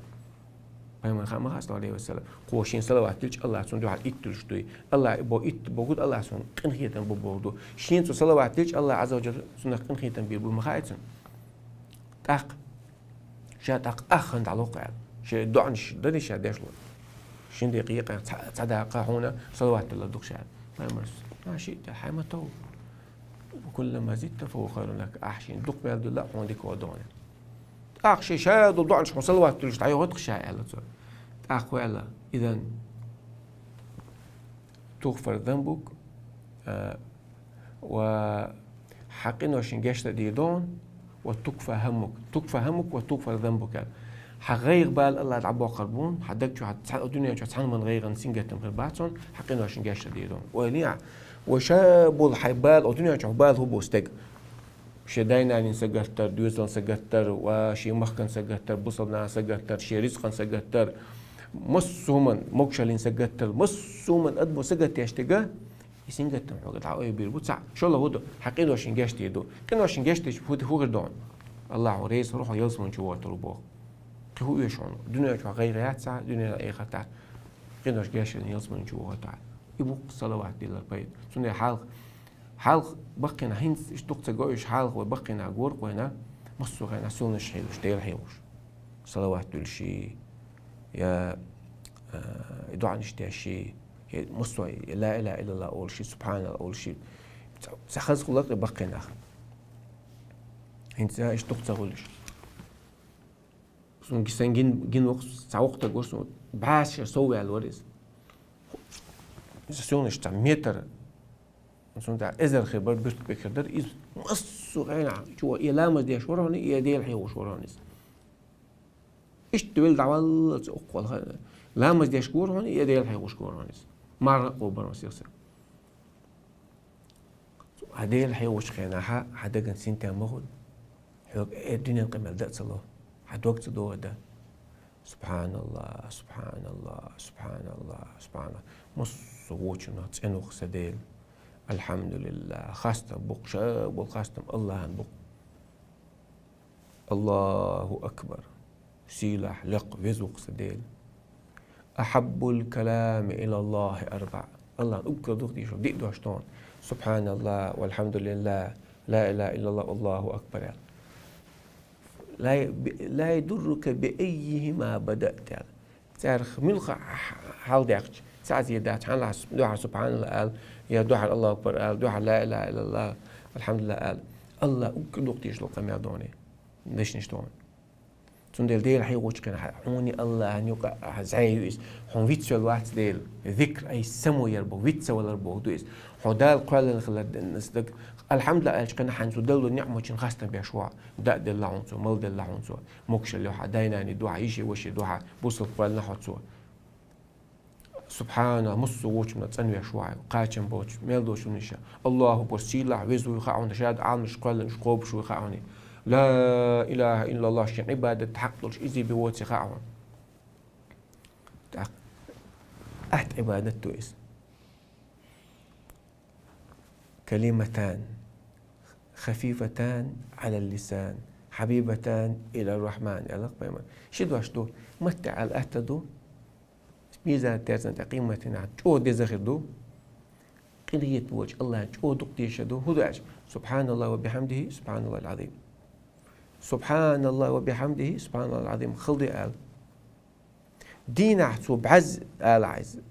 Пайхамар хан ма хаьа, саллаллаху алейхи ва саллям. Кхо шен салават дилча, Аллах цунна дуьхьал итт дуьлуш дуй. Аллах бо итт богу, Аллах цунна къинхетам бу богу ду. Шен цу салават дилча, Аллах Азза ва Джалла цунах къинхетам бийр бу ма хаьа цунна. ТӀаккха, ша тӀаккха аххан дӀалокха аьлла. Шен доӀанаш дарий ша деш ло. Шин декъе кхайкха цхьа, цхьа дакъа хьуна салават дилла дукха ша аьлла. Пайхамарс: «Ма шиъта», хьайн ма тов. «Ва куллама зидта фа хайрун лак», ахь шен дукха мел дуьлла, хьуна дика хӀу ду аьлла. ТӀаккха шен ша долу доӀанаш хьуна салават дуьллуш дӀайохуьйту ша аьлла цо. ТӀаккха хӀу аьлла: «Изан тухфар занбук, а, ва хьан къиношна гечдан дийр ду хьуна, ва тукфа хаммук». «Тукфа хаммук ва тухфар занбук», аьлла. Хьан гӀайгӀа бала Аллах дӀабоккхур бу хьуна, хьан даг чу, хьан цхьа дуьнен чу цхьана ман гӀайгӀан сингаттам хир бац хьуна, хьан къиношна гечдан дийр ду хьуна. Ойла е, ва ша болу хьайн бала, о дуьнен чохь бала хӀу бу стеган. Шен дай-наний сагатдар, доьзалан сагатдар, ва шен махкан сагатдар, бусалба нахана сагатдар, шен рицкъан сагатдар, массо а хӀуман, могушаллин сагатдар, массо а хӀуман адамо сагатдеш дерг, и сингаттам хьоьга дӀаойбийр бу цхьаъ. ШолгӀа хӀу ду, хьан къиношна гечдийр ду. Къиношна гечдеш хӀу, хӀу хир ду хьуна? Аллахьо реза хуьлу хьо ялсамани чу вохуьйтур ву боху. Кхин хӀу оьшу хьуна? Дуьнен чохь гӀайгӀа яц цхьа, дуьнен а, эхарт а. Къиношна гечдан ялсамани чу вохуьйтахь. И бу-кх салават диллар пайда. Цундела хьалха Хьалха баккхийна хӀинца иштта дукха ца гойтуш, хьалха вай баккхийна гора-кх вайна, массо а хенахь суннаш хьийзош, Дела хьехош. Салават дуьллуш, я, а, доӀанаш деш, я массо а, я ла илаха иллаллах олуш, субхьаналлах олуш. Ца, ца хаза хуьлу-кх и баккхий нах. ХӀинца иштта дукха ца хуьлуш. Суна ги-, сайн гин, гин воккха, цхьа воккха стаг вара суна, бӀаьрса шера сов ваьлла вара иза. Иза суннаш цхьа метр, цунна тӀехь эзар хир бара, буьртиг бекхар дара. Иза массо а хенахь чу, и ламаз деш вара хьуна, и Дела хьехош вара хьуна иза. Иштта велла дӀаваллалц укхвала ха-, ламаз деш вара хьуна, и Дела хьехош вара хьуна иза. Марха а кхобура хьуна сиха. Хьан Дела хьехочу хенахь хьан дагна синтем ма хуьлу. Хьоьга э дуьненан къамел дан а ца ло. Хьан дог ца догӀий дан. Субхьаналлах, субхьаналлах, субхьаналлах, субхьаналлах. Массо а вочунах цӀенох сан Дела. Алхьамдулиллах. Хастам бу-кх, ша болу хастам Аллахьан бу-кх. Аллаху акбар. Сийлахь, лекха, веза ву-кх сан Дела. Ахьаббул калами илаллахи арбаъ. Аллахьан уггар дукха дийшо диъ дош ду хьуна. Субхьаналлах, валхьамдулиллах, ла илаха иллаллах, Аллаху акбар аьлла. Ла, ла ядуррука би аййихима бадата аьлла. Царах муьлха хьал дехча, цхьа а зен дац, хьан лахь дуьхьал субхьаналлах ала, я дуьхьал Аллаху акбар ала, дуьхьал ла илаха иллаллах, алхьамдулиллах ала. Аллахь уггар дукха дийшо къамел ду хьуна. Дешнаш ду хьуна. Цундела Дела хьехочу хенахь хьуна Аллахьан юкъа зӀе ю иза. Хьуна вицвелла вац Дела. Зикр ай само яр боху, виц ца валар боху ду иза. Хьо Дала кхоьллина хилар стаг, алхьамдулиллах аьллачу хенахь хьайна цо делла ниъматийн хастам беш ву хьо. Даъ делла хьуна цо, мала делла хьуна цо, могушалла йо хьан, дай-наний ду хьан, йиши-ваши ду хьан, бусалба кхоьллина хьо цо. Субхьаналлахь, массо а вочунна цӀанвеш ву хьо, кхачам боцуш, мел доцуш хӀуманаш. Аллаху акбар, сийлахь, веза вуй хаьа хьуна, шада Ӏаламаш кхоьллинаш, кхобуш вуй хаьа хьуна. Ла илахӀа иллаллахӀ, шен Ӏибадат хьакъ долуш иза бен воций хаьа хьуна. ТӀаккха атта Ӏибадат ду иза. كلمتان خفيفتان على اللسان حبيبتان إلى الرحمن, аьлла пайхамара. Ши дош ду, маттахь аьлла атта ду, мизан терзан тӀе къематдийнахь чӀогӀа деза хир ду, къинхетам болчу АллахӀан чӀогӀа дукха дезаш ду. ХӀун ду аьлча? سبحان الله وبحمده سبحان الله العظيم. سبحان الله وبحمده سبحان الله العظيم хала ду аьлла. Дийнахь цо бӀаьзза ала хьайза: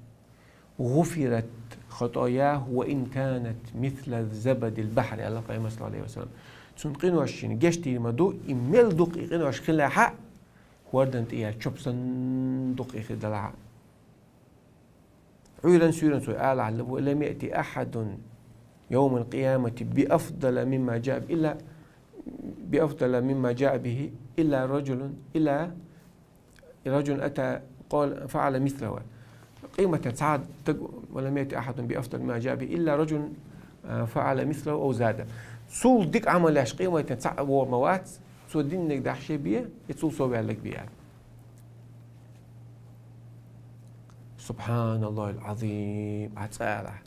غفرت خطاياه وإن كانت مثل زبد البحر, аьлла пайхамара, саллаллаху Ӏалайхи ва саллам. Цуьнан къиношна гечдийр ма ду, и мел дукха и къинош хилахь а, хӀордан тӀе яьлла чоп санна дукха и хир далахь а. Ӏуьйранна, суьйранна цо алахь: ولم يأت أحد يوم القيامة بأفضل مما جاء إلا بأفضل مما جاء به إلا رجل إلا رجل أتى قال فعل مثله. Къематан цхьа а стаг, ولم يأت أحد بأفضل مما جاء به إلا رجل فعل مثله أو زاد. Цул дика Ӏамал еш къематан цхьа а вогӀур ма вац, цо динниг дахьаш бен, я цул сов ваьллиг бен. سبحان الله العظيم, ахь цкъа алахь.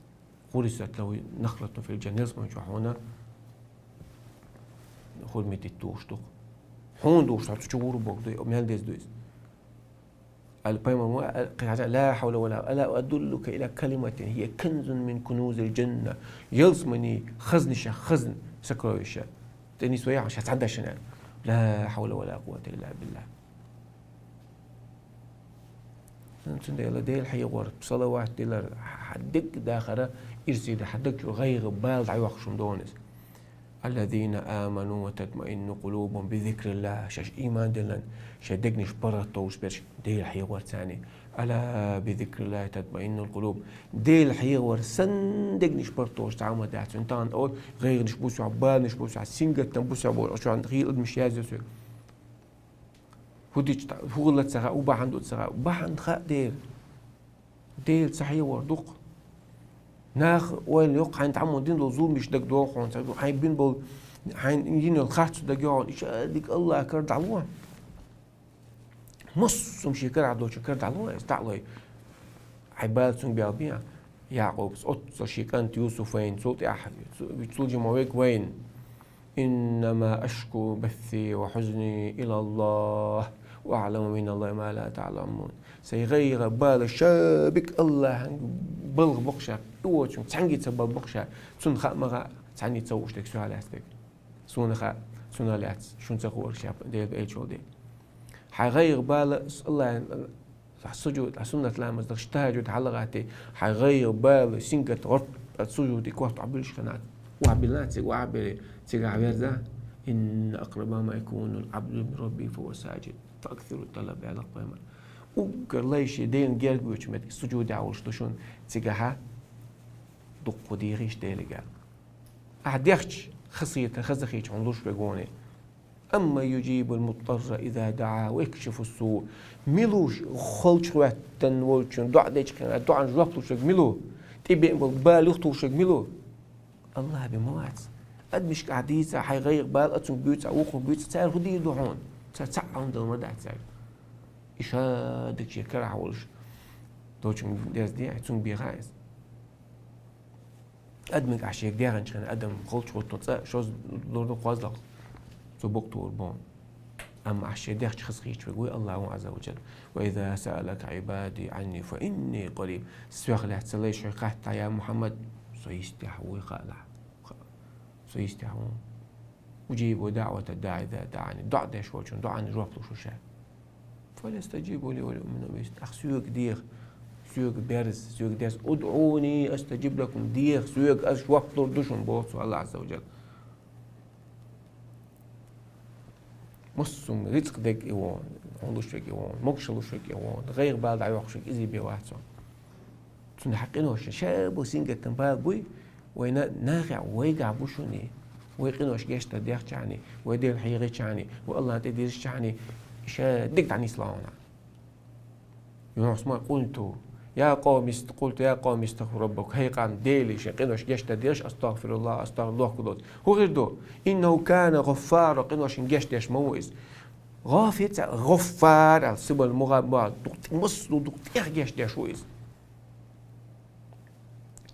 غرست له نخلة في الجنة, ялсамани чохь хьуна хурми дитт духуш ду-кх. Хьуна духуш, хьо цу чу гӀур боху ду, мел деза ду иза. Аьлла пайхамара: لا حول ولا, ألا أدلك على كلمة هي كنز من كنوز الجنة. Ялсаманин хазнашах хазна, сокровища. ТӀе нисван яхьа ша цхьа дашана. لا حول ولا قوة إلا بالله. Цундела Дела хьехор, салават дилар, хьан дегдахара ирсе ду, хьан даг чу гӀайгӀа, бала дӀайоккхуш хӀума ду иза. الذين آمنوا وتطمئن قلوبهم بذكر الله. Шаьш ийман диллина, шайн дегнаш паргӀатдовлуш берш Дела хьехор царний. ألا بذكر الله تطمئن القلوب. Дела хьехор санна дегнаш паргӀатдовлуш цхьа хӀума дац. Цуьнан тахана о, гӀайгӀанаш бу сох, баланаш бу сох, сингаттам бу сох бохуш, оцу чохь хийла адамаш язйо соьга. ХӀун дича, хӀун хилла ца хаьа, хӀун бахьана ду ца хаьа, бахьана хаьа дера. Дела ца хьехор ду-кх. Наха ойла йо-кх, хьайна тӀехь дина долу зуламаш дагадогӀу хьуна, ца ду, хьайна бина болу, хьайна йина йолу харцо дагайо хьуна, иштта дика АллахӀан кара дӀало. Массо а шен карахь долчун кара дӀало, иза дӀа а лой. Хьайн бала цуьнга бел бен. Якъубас оццул шен кӀант Юсуф вайна, цул тӀаьхьа, цу-, цул жима верг вайна. إنما أشكو بثي وحزني إلى الله وأعلم من الله ما لا تعلمون. Сайн гӀайгӀа, бала ша биг АллахӀан балха боккхуш, и воцунга цхьаьнгге ца бала боккхуш, цунна хаа ма хаьа, цхьаьнгге ца хууш дерг соьга лаьцна дерг. Суна хаьа, цунах лаьцна, шуна ца хууш, ша Дела элчо де. Хьайн гӀайгӀа, бала АллахӀан Ахь сужуд, ахь суннат ламаз дахча, тахӀажуд хьала гӀаттий, хьайн гӀайгӀа, бала, сингат гӀорт, аса сужуде корта охьабуьллуш хенахь, охьабиллина цига, охьабелла, цигахь верза: إن أقرب ما يكون العبد من ربه وهو ساجد فأكثروا الطلب, аьлла пайхамара. Уггар лай шен Делан герга воьдучу метте сужудехь волуш ду шуна, цигахь дуккха дехийша Деле аьлла. Ахь дехча, хазахийта, хазахийча хьуна луш верг вуй. أمن يجيب المضطر إذا دعاه ويكشف السوء. Мила ву халчу хӀоьттина волчун доӀа дечу хенахь, доӀан жоп луш верг мила ву? ТӀебеана болу бала юхатухуш верг мила ву? АллахӀ бен ма вац. Адамашка ахь дийцахь, хьайн гӀайгӀа, бала цуьнга буьйцахь, вукхунна буьйцахь, цара хӀун дийр ду хьуна? Цара цхьаъ хӀума дан ма дац цаьрга. И ша дика шен карахь волуш долчун дерзаде, цуьнга бен хаьа иза. Адамиг ахь шега деханчу хенахь, адам халчу хӀоттон цкъа шозза лур ду кхозлагӀа, цо букъ тухур боху. Амма ахь шега дехча, хазахийча верг вуй АллахӀ Ӏазза ва Джалла. وإذا سألك عبادي عني فإني قريب. Соьх лаьцна сан лайш хьоьга хаьттахь, я Мухьаммад, со йистехь вуй хаалахь. Со йистехь ву. أجيب دعوة الداع إذا دعان. ДоӀа деш волчун доӀанна жоп луш ву ша. فليستجيبوا لي وليؤمنوا بي. Ахь соьга деха, соьга берза, соьга дерза. ادعوني أستجب لكم. Деха соьга, ас жоп лур ду шуна, боху цо, АллахӀ Ӏазза ва Джалла. Массо а рицкъ дерг и ву, хьуна луш верг и ву, могуш луш верг и ву, гӀайгӀа, бала дӀайоккхуш верг иза бен вац хьуна. Цуьнан хьакъ йина вац шен. Ша бу сингаттам, бала буй, вайна нахехь, вайгахь бу шуна и. Вай къинош гечдар дехчахьана, вай Дела хьехийчахьана, вай АллахӀна тӀе дирзичахьана, ша дика дӀанисло хьуна. Юнус ма: قلت يا قوم است-، قلت يا قوم استغفروا ربكم. ХӀей къам, Дела, шун къинош гечдеш, астагъфируллахӀ, астагъфируллахӀ, духьал кхувдалц. ХӀун хир ду? إنه كان غفارا, къинош шун гечдеш ма ву из. ГӀафир ца, гӀаффар аьлча, сибат мугӀа-, ма-, дукха тӀе-, массо а дукха тӀех гечдеш ву из.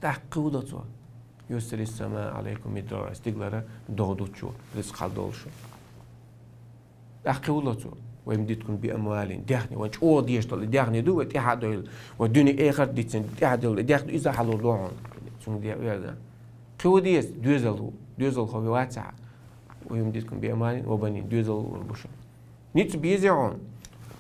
ТӀаккха кхувдалц цо. يرسل السماء عليكم مدرارا, стигалара догӀа дут шо, рицкъ хьалдолуш. ТӀаккха кхувдалц цо. ويمددكم بأموال, даьхни, вайна чӀогӀа дезаш долу даьхни ду, вай тӀаьхьа а дойла, вай дуьне, эхарт дийцина тӀаьхьа дойла даьхни, иза хьалур ду хьуна. Цунна де-, веза. Кхувдалц, доьзал ву, доьзалхо вац хьо. ويمددكم بأموال وبنين, доьзал лур бу шуна. Ницкъ беза хьуна.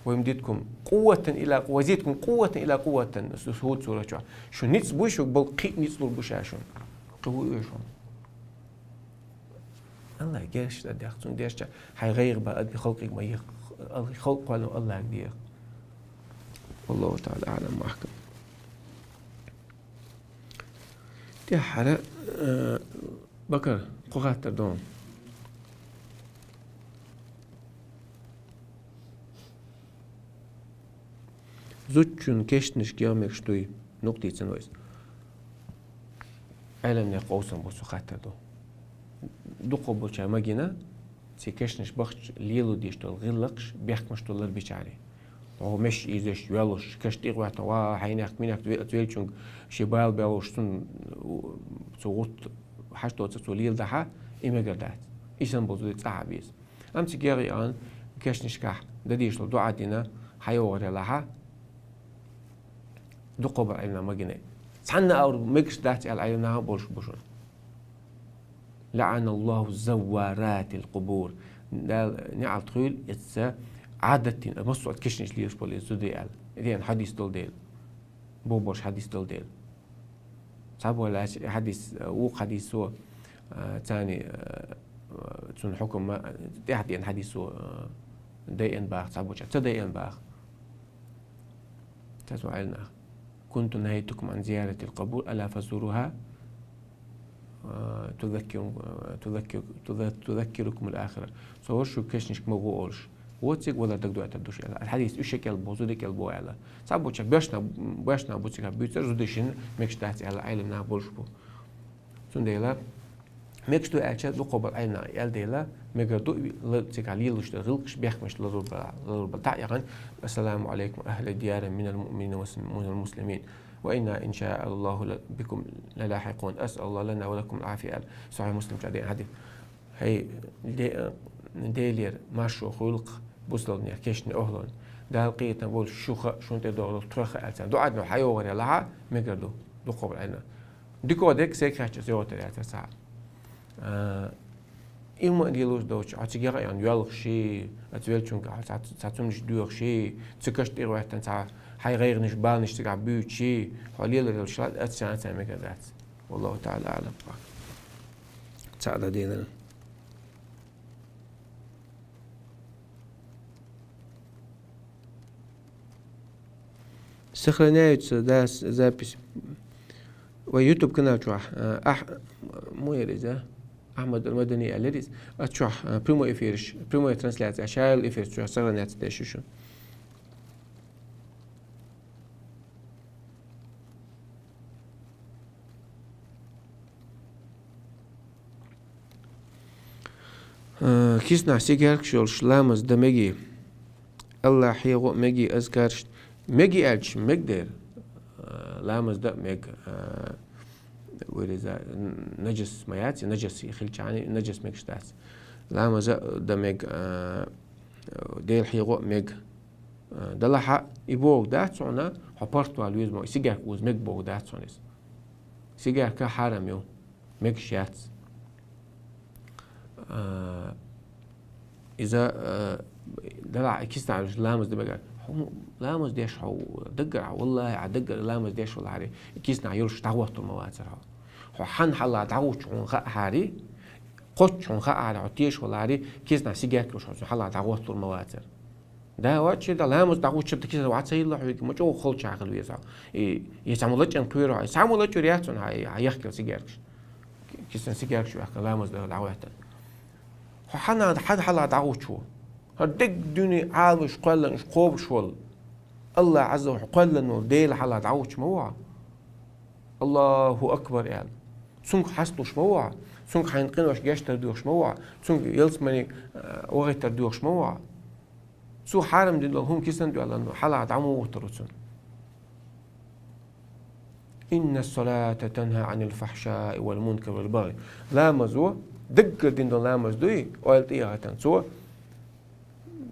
ويمددكم قوة إلى قوة, ويزيدكم قوة إلى قوة, Шу-, Шуд сурат чохь. Шун ницкъ буй, шуьга болу кхин а ницкъ лур бу Ша шуна. Кхин ву оьшу хьуна. АллахӀ гечдеш дац, цунна дешча, хьайн гӀайгӀа бан адам халкъе ма еха, халкъ кхоьллина АллахӀе деха. والله تعالى أعلم وأحكم. ТӀаьххьара, э, Бакар, кху хаттар ду. Зудчун кешнашка яха мегаш дуй? Нукъ дийцина вай иза. Ӏеламнех къовсам бу цу хаттар ду. Дукхахболчара ма гина, цу кешнаш бахча лело дезаш долу гӀиллакхаш, бехкамаш долу ларбичаре. Хьо меш ийзаш, йоьллуш, каш тӀе гӀоьртина, ва, хьайнех, минех ве-, веллачуьнга шен бала бегӀуш, цунна, цу гӀутта хьашт доцург цо леладахь, и мегар дац. И санна болу зуда цӀахь а беза. Амма цига яхъян, кешнашкахь дан дезаш долу дуӀа дина, хьайогӀур елахь, дукхахболу Ӏеламнах ма гина. Цхьанна а ур мегаш дац аьлла Ӏеламнах а болуш бу шуна. لعن الله زوارات القبور. Дала неӀалт хуьлда иза Ӏадат дина, массо а кешнаш лелаш болу иза зуда аьлла. И дена хьадис долу дела. Боху болуш хьадис долу дела. Цхьаболу аьлча, и хьадис, э, вукху хьадисо, э, царна, э, цунна хьукам ма, тӀаьхьа деана хьадисо, э, дайъина баха, цхьаболчара ца дайъина баха. Цхьа цо аьлла нах: كنت نهيتكم عن زيارة القبور، ألا فزوروها، э, تذكر-، э, تذكر-، تذ-، تذكركم الآخرة. Со вара шуьга кешнашка ма гӀо олуш. Вон цига валар дагадоуьйтур ду шу аьлла. Хьадис уьш шекел боху, зуда кел боху аьлла. Цхьаболчара бешна, бешна бу цигахь буьйцур, зудчунна мегаш дац аьлла, Ӏеламнах болуш бу. Цундела, мегаш ду аьлча, дукхахболу Ӏеламнах аьлла дела, мегар ду, ла-, цигахь лелош дара гӀиллакхаш, бехкамаш ларур бала, ларур бала. ТӀаьхьа яхана: السلام عليكم أهل ديار من المؤمنين والمسلمين، وإنا إن شاء الله بكم للاحقون، أسأل الله لنا ولكم العافية аьлла. Сахьихь Муслим чохь деана хьадис. ХӀей, де-, Делера маршо хуьлда-кх бусалбанех кешнийн охӀланна. Дала къинхетам болуш шух а, шуна тӀедогӀург тхох а аьлла царна дуӀа дина хьайогӀур елахь, мегар ду, дукхахболу Ӏеламнах. Дика дерг сайга хаьттича йогӀуьйтур яцара цхьа а. А, и ма лелош доцуш, хьо цига яхъян йоьлхуш, оцу веллачуьнга хьо цхьа, цхьа цуннаш доьхуш, цу каш тӀе гӀоьртина цхьа хьайн гӀайгӀанаш, баланаш цигахь буьйцуш, хьо лелар йолуш, аса царна мегар дац. والله تعالى أعلم. Цхьаъ дан дийнара. Сохраняются, да, с-, запись. Вай YouTube канал чохь, а, Ах-, муьлха яра иза? Ахьмад Ал-Мадани аьлла яра иза. Оцу чохь, а, прямой эфираш, прямой трансляция, шайла эфир чохь сохраняться деш ю шуна. Э, киснахь сигаьркаш йолуш ламаз дан мегий? Аллахь хьехо а мегий азкарш? Мегий аьлча, мега дера. Э, ламаз дан а мега. Э, вириза, н-, наджас ма яц, наджас хилчахьана, наджас мегаш дац. Ламаз а дан мега, э, Дела хьехо а мега. Э, далахьа, и боху дац хьуна, хьо паргӀатвала веза мо, и сигаьрка уза мега боху дац хьуна иза. Сигаьрка хьарам ю, мегаш яц. Э, иза, э, далахьа, и киснахь ламаз дан мега. Хьо ламаз деш хьо даггара, валлахӀи, Ӏан даггара ламаз деш валахьари, и киснахь йолуш дӀахӀоттур ма вацара хьо. Хьо хьан хьалха дӀахӀуттуш хьуна хаахьари, кхоччуш хьуна хаахьари, хьо тешаш валахьари, киснахь сигаьрка йолуш хьо цуьнан хьалха дӀахӀоттур ма вацара. Да, вац ши да, ламаз дӀахӀуттуш да киснахь вац ца йилла хьоьга, ма чӀогӀа холчахь хила веза хьо. И, и цхьаммо лачкъана кхоьру хьо, и цхьаммо лачкъор яц хьуна хьан, хьан яхкал сигаьркаш. Киснахь сигаьркаш ваьккхина ламаз дан дӀахӀоьттина. Хьо хьан, хьан хьалха дӀахӀуттуш ву? ХӀара дерриг дуьне Ӏаламаш кхоьллина уьш кхобуш волу. Аллахь Ӏазза ва Жалла кхоьллина волу Дела хьалха дӀавахча ма ву хьо. Аллаху акбар аьлла. Цуьнга хьасталуш ма ву хьо. Цуьнга хьайна къинош гештдар доьхуш ма ву хьо. Цуьнга ялсамане, э, вахийтар доьхуш ма ву хьо. Цо хьарам дина долу хӀума кисана доьллина хьалха дӀа ма вахийтар ву цунна. «Инна салата танха анил фахшаи вал мункар вал багӀи». Ламазо, даггара дина долу ламаз дуй, ойла тӀехӀоьттина, цо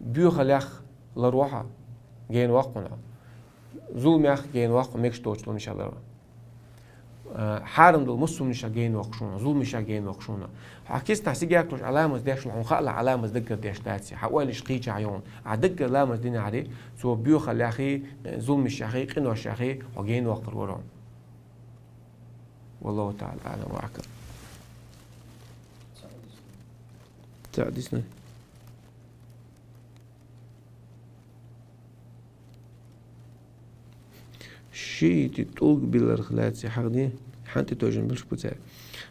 боьхаллех ларвахьа, генаваккха хьуна. Зуламех генаваккха, мегаш доцчу хӀуманех ларвахьа. Э, хьарам долу массо а хӀуманех генаваккха шуна, зуламех генаваккха шуна. Хьо киснахь сигехь луш Ӏа ламаз деш ву, хьуна хаалахь Ӏа ламаз даггара деш дац, хьан ойланаш кхечахь ю хьуна. Ӏа даггара ламаз динехьара, цо боьхаллехи, э, зуламехи, къиношехи хьо генаваккхар вара хьуна. Валлаху таӀала аӀлам ва ахкам. Ца дисна. Шийтта тӀулг билларх лаьцна хьахди, хьан тӀе тойжина белш бу цара.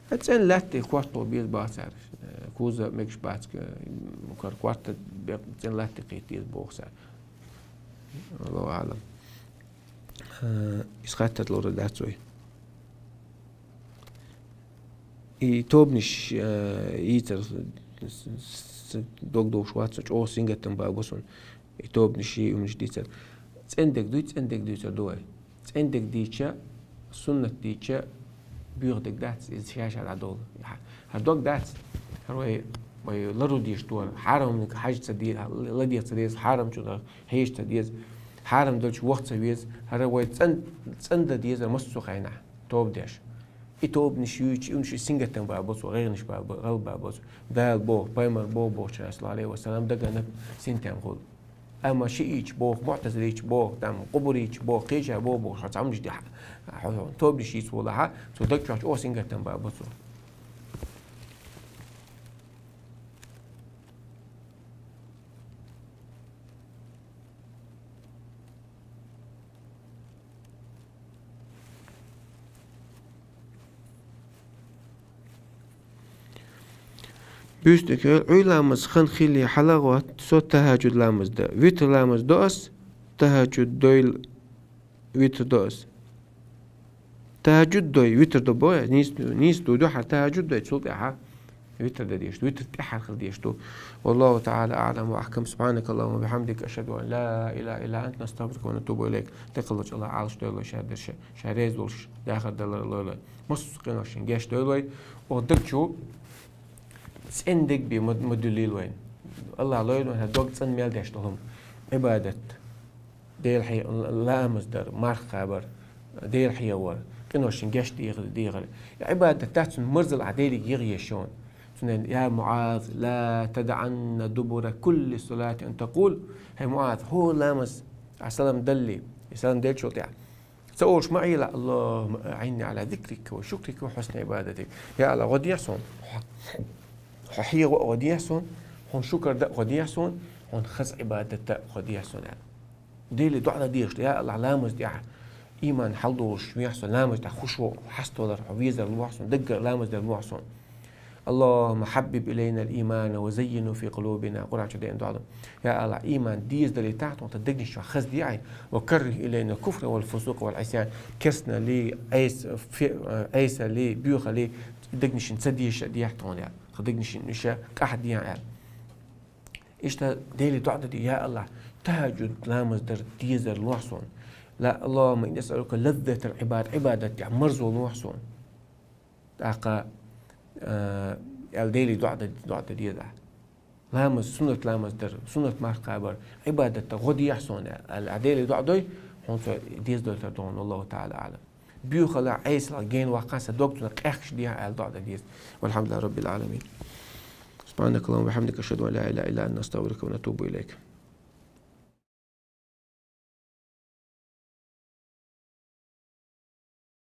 Ткъа цӀена лаьтта корта беза боху цара. Кузов мегаш бац, кара корта бе-, цӀена лаьтта кхета деза боху цара. Аллаху аӀлам. Э, иза хаттар лур дац вай. И тобанаш, э, йийцар с-, с-, дог догӀуш вац, чӀогӀа сингаттам бан бу суна. И тобанаш, и хӀуманаш дийцар. ЦӀена дерг дуй, цӀена дерг дуьйцур ду вай. ЦӀена дерг дийцча, суннат дийцча, боьха дерг дац, иза ша-ша дӀадолу. ХӀара дог дац. ХӀара вай, вай лару дийш ду хӀара. Хьарам хьажа ца де-, ладегӀа ца деза, хьарам чу хьежа ца деза, хьарам долчу ваха ца веза. ХӀара вай цӀен-, цӀена дан дезара массо а хенахь, тоба деш. И тобанаш юьйцу, и хӀуманаш сингаттам бан бу цо, гӀайгӀанаш бан бу, гӀалат бан бу цо. Дала боху, пайхамар боху бохучу, саллаллаху Ӏалайхи ва саллам, дагана синтем хуьлу. Амма шиӀиташ боху, муӀтазилиташ боху, там, къубуриташ боху, кхечара боху боху, хьо цхьа хӀуманаш де хьа-, хьо, хьо тобанаш йийца волахь, цо даг чохь чӀогӀа сингаттам бан бу цо. Буьйсаниг, Ӏуьйра ламаз хан хилли хьалагӀотту со тахӀажуд ламаз дан. Витр ламаз до ас, тахӀажуд дойла витр до ас. ТахӀажуд дой, витр до бой, нийса, нийса ду, дуьхьал тахӀажуд дой, цул тӀаьхьа витр дан дезаш ду, витр тӀаьхьа хила дезаш ду. Валлаху таӀала аӀлам ва ахкам. Субханакаллахумма ва бихамдика, ашхаду ан ла илаха илла анта, настагъфирука ва натубу илайк. Декъалчу Аллах Ӏалаш дойла вай шадерш, ша реза волуш, дахар далар лойла. Массо а къиношна гечдойла вай. О даг чу цӀена дерг бен ма, ма дуьллийла вайна. Аллах лойла вайна дог цӀена мел деш долу хӀума. Ӏибадат. Дела хье-, ламаз дар, марха кхабар, Дела хьехор, къиношна гечдехар, дехар. И Ӏибадат дац, цунна марзалла Ӏа Деле йигӀ еза шуна. Цундела: «Я МуӀаз, ла тадаӀанна дубура кулли салатин ан такул». ХӀей МуӀаз, хӀора ламаз, Ӏа салам даллалц, и салам деллачул тӀаьхьа, ца олуш ма Ӏийла: «Аллахумма аӀинни Ӏала зикрика ва шукрика ва хьусни Ӏибадатик». Я Аллах, гӀо дехьа суна. Хьо хьехо а гӀо дехьа суна, хьуна шукар дан а гӀо дехьа суна, хьуна хаза Ӏибадат дан а гӀо дехьа суна, аьлла. Деле доӀа дан дезаш ду: «Я Аллах, ламаз тӀехь иман хьалдолуш вехьа со, ламаз тӀехь хушуӀ хьасталар хьо везар лохьа суна, даггара ламаз дар лохьа суна. Аллахумма хьаббиб илайнал имана ва заййинху фи къулубина». Къуръан чу деана доӀа ду. Я Аллах, иман деза далийтахь тхуна тхан дегнаш чохь, хаза дехьа, ва каррих илайнал куфра вал фусукъа вал Ӏисян. Керстаналли, Ӏеса-, фе-, Ӏесалли, боьхалли, дегнашна ца дезаш дехьа тхуна, аьлла. Тхан дегнашна уьш къахьа дехьа, аьлла. Иштта Деле доӀа дан де: «Я Аллах, тахӀажуд ламаз дар дезар лохьа суна. Ла, Аллахумма инни асъалука лаззатал Ӏибад, Ӏибадат тӀехь марзо лохьа суна». ТӀаккха, э, аьлла Деле доӀа дан, доӀа дан деза. Ламаз, суннат ламаз дар, суннат марха кхабар, Ӏибадат дан гӀо дехьа суна, аьлла, Деле доӀа дой, хьуна цо деза дойтар ду хьуна, валлаху таӀала аӀлам. Боьхаллехь, Ӏесаллехь гена ваккхахь, сан дог цунах къехкаш дехьа, аьлла, доӀа дан деза. Валхьамдулиллахи раббил Ӏаламин. Субханакаллахумма ва бихамдика, ашхаду ан ла илаха илла анта, настагъфирука ва натубу илайк.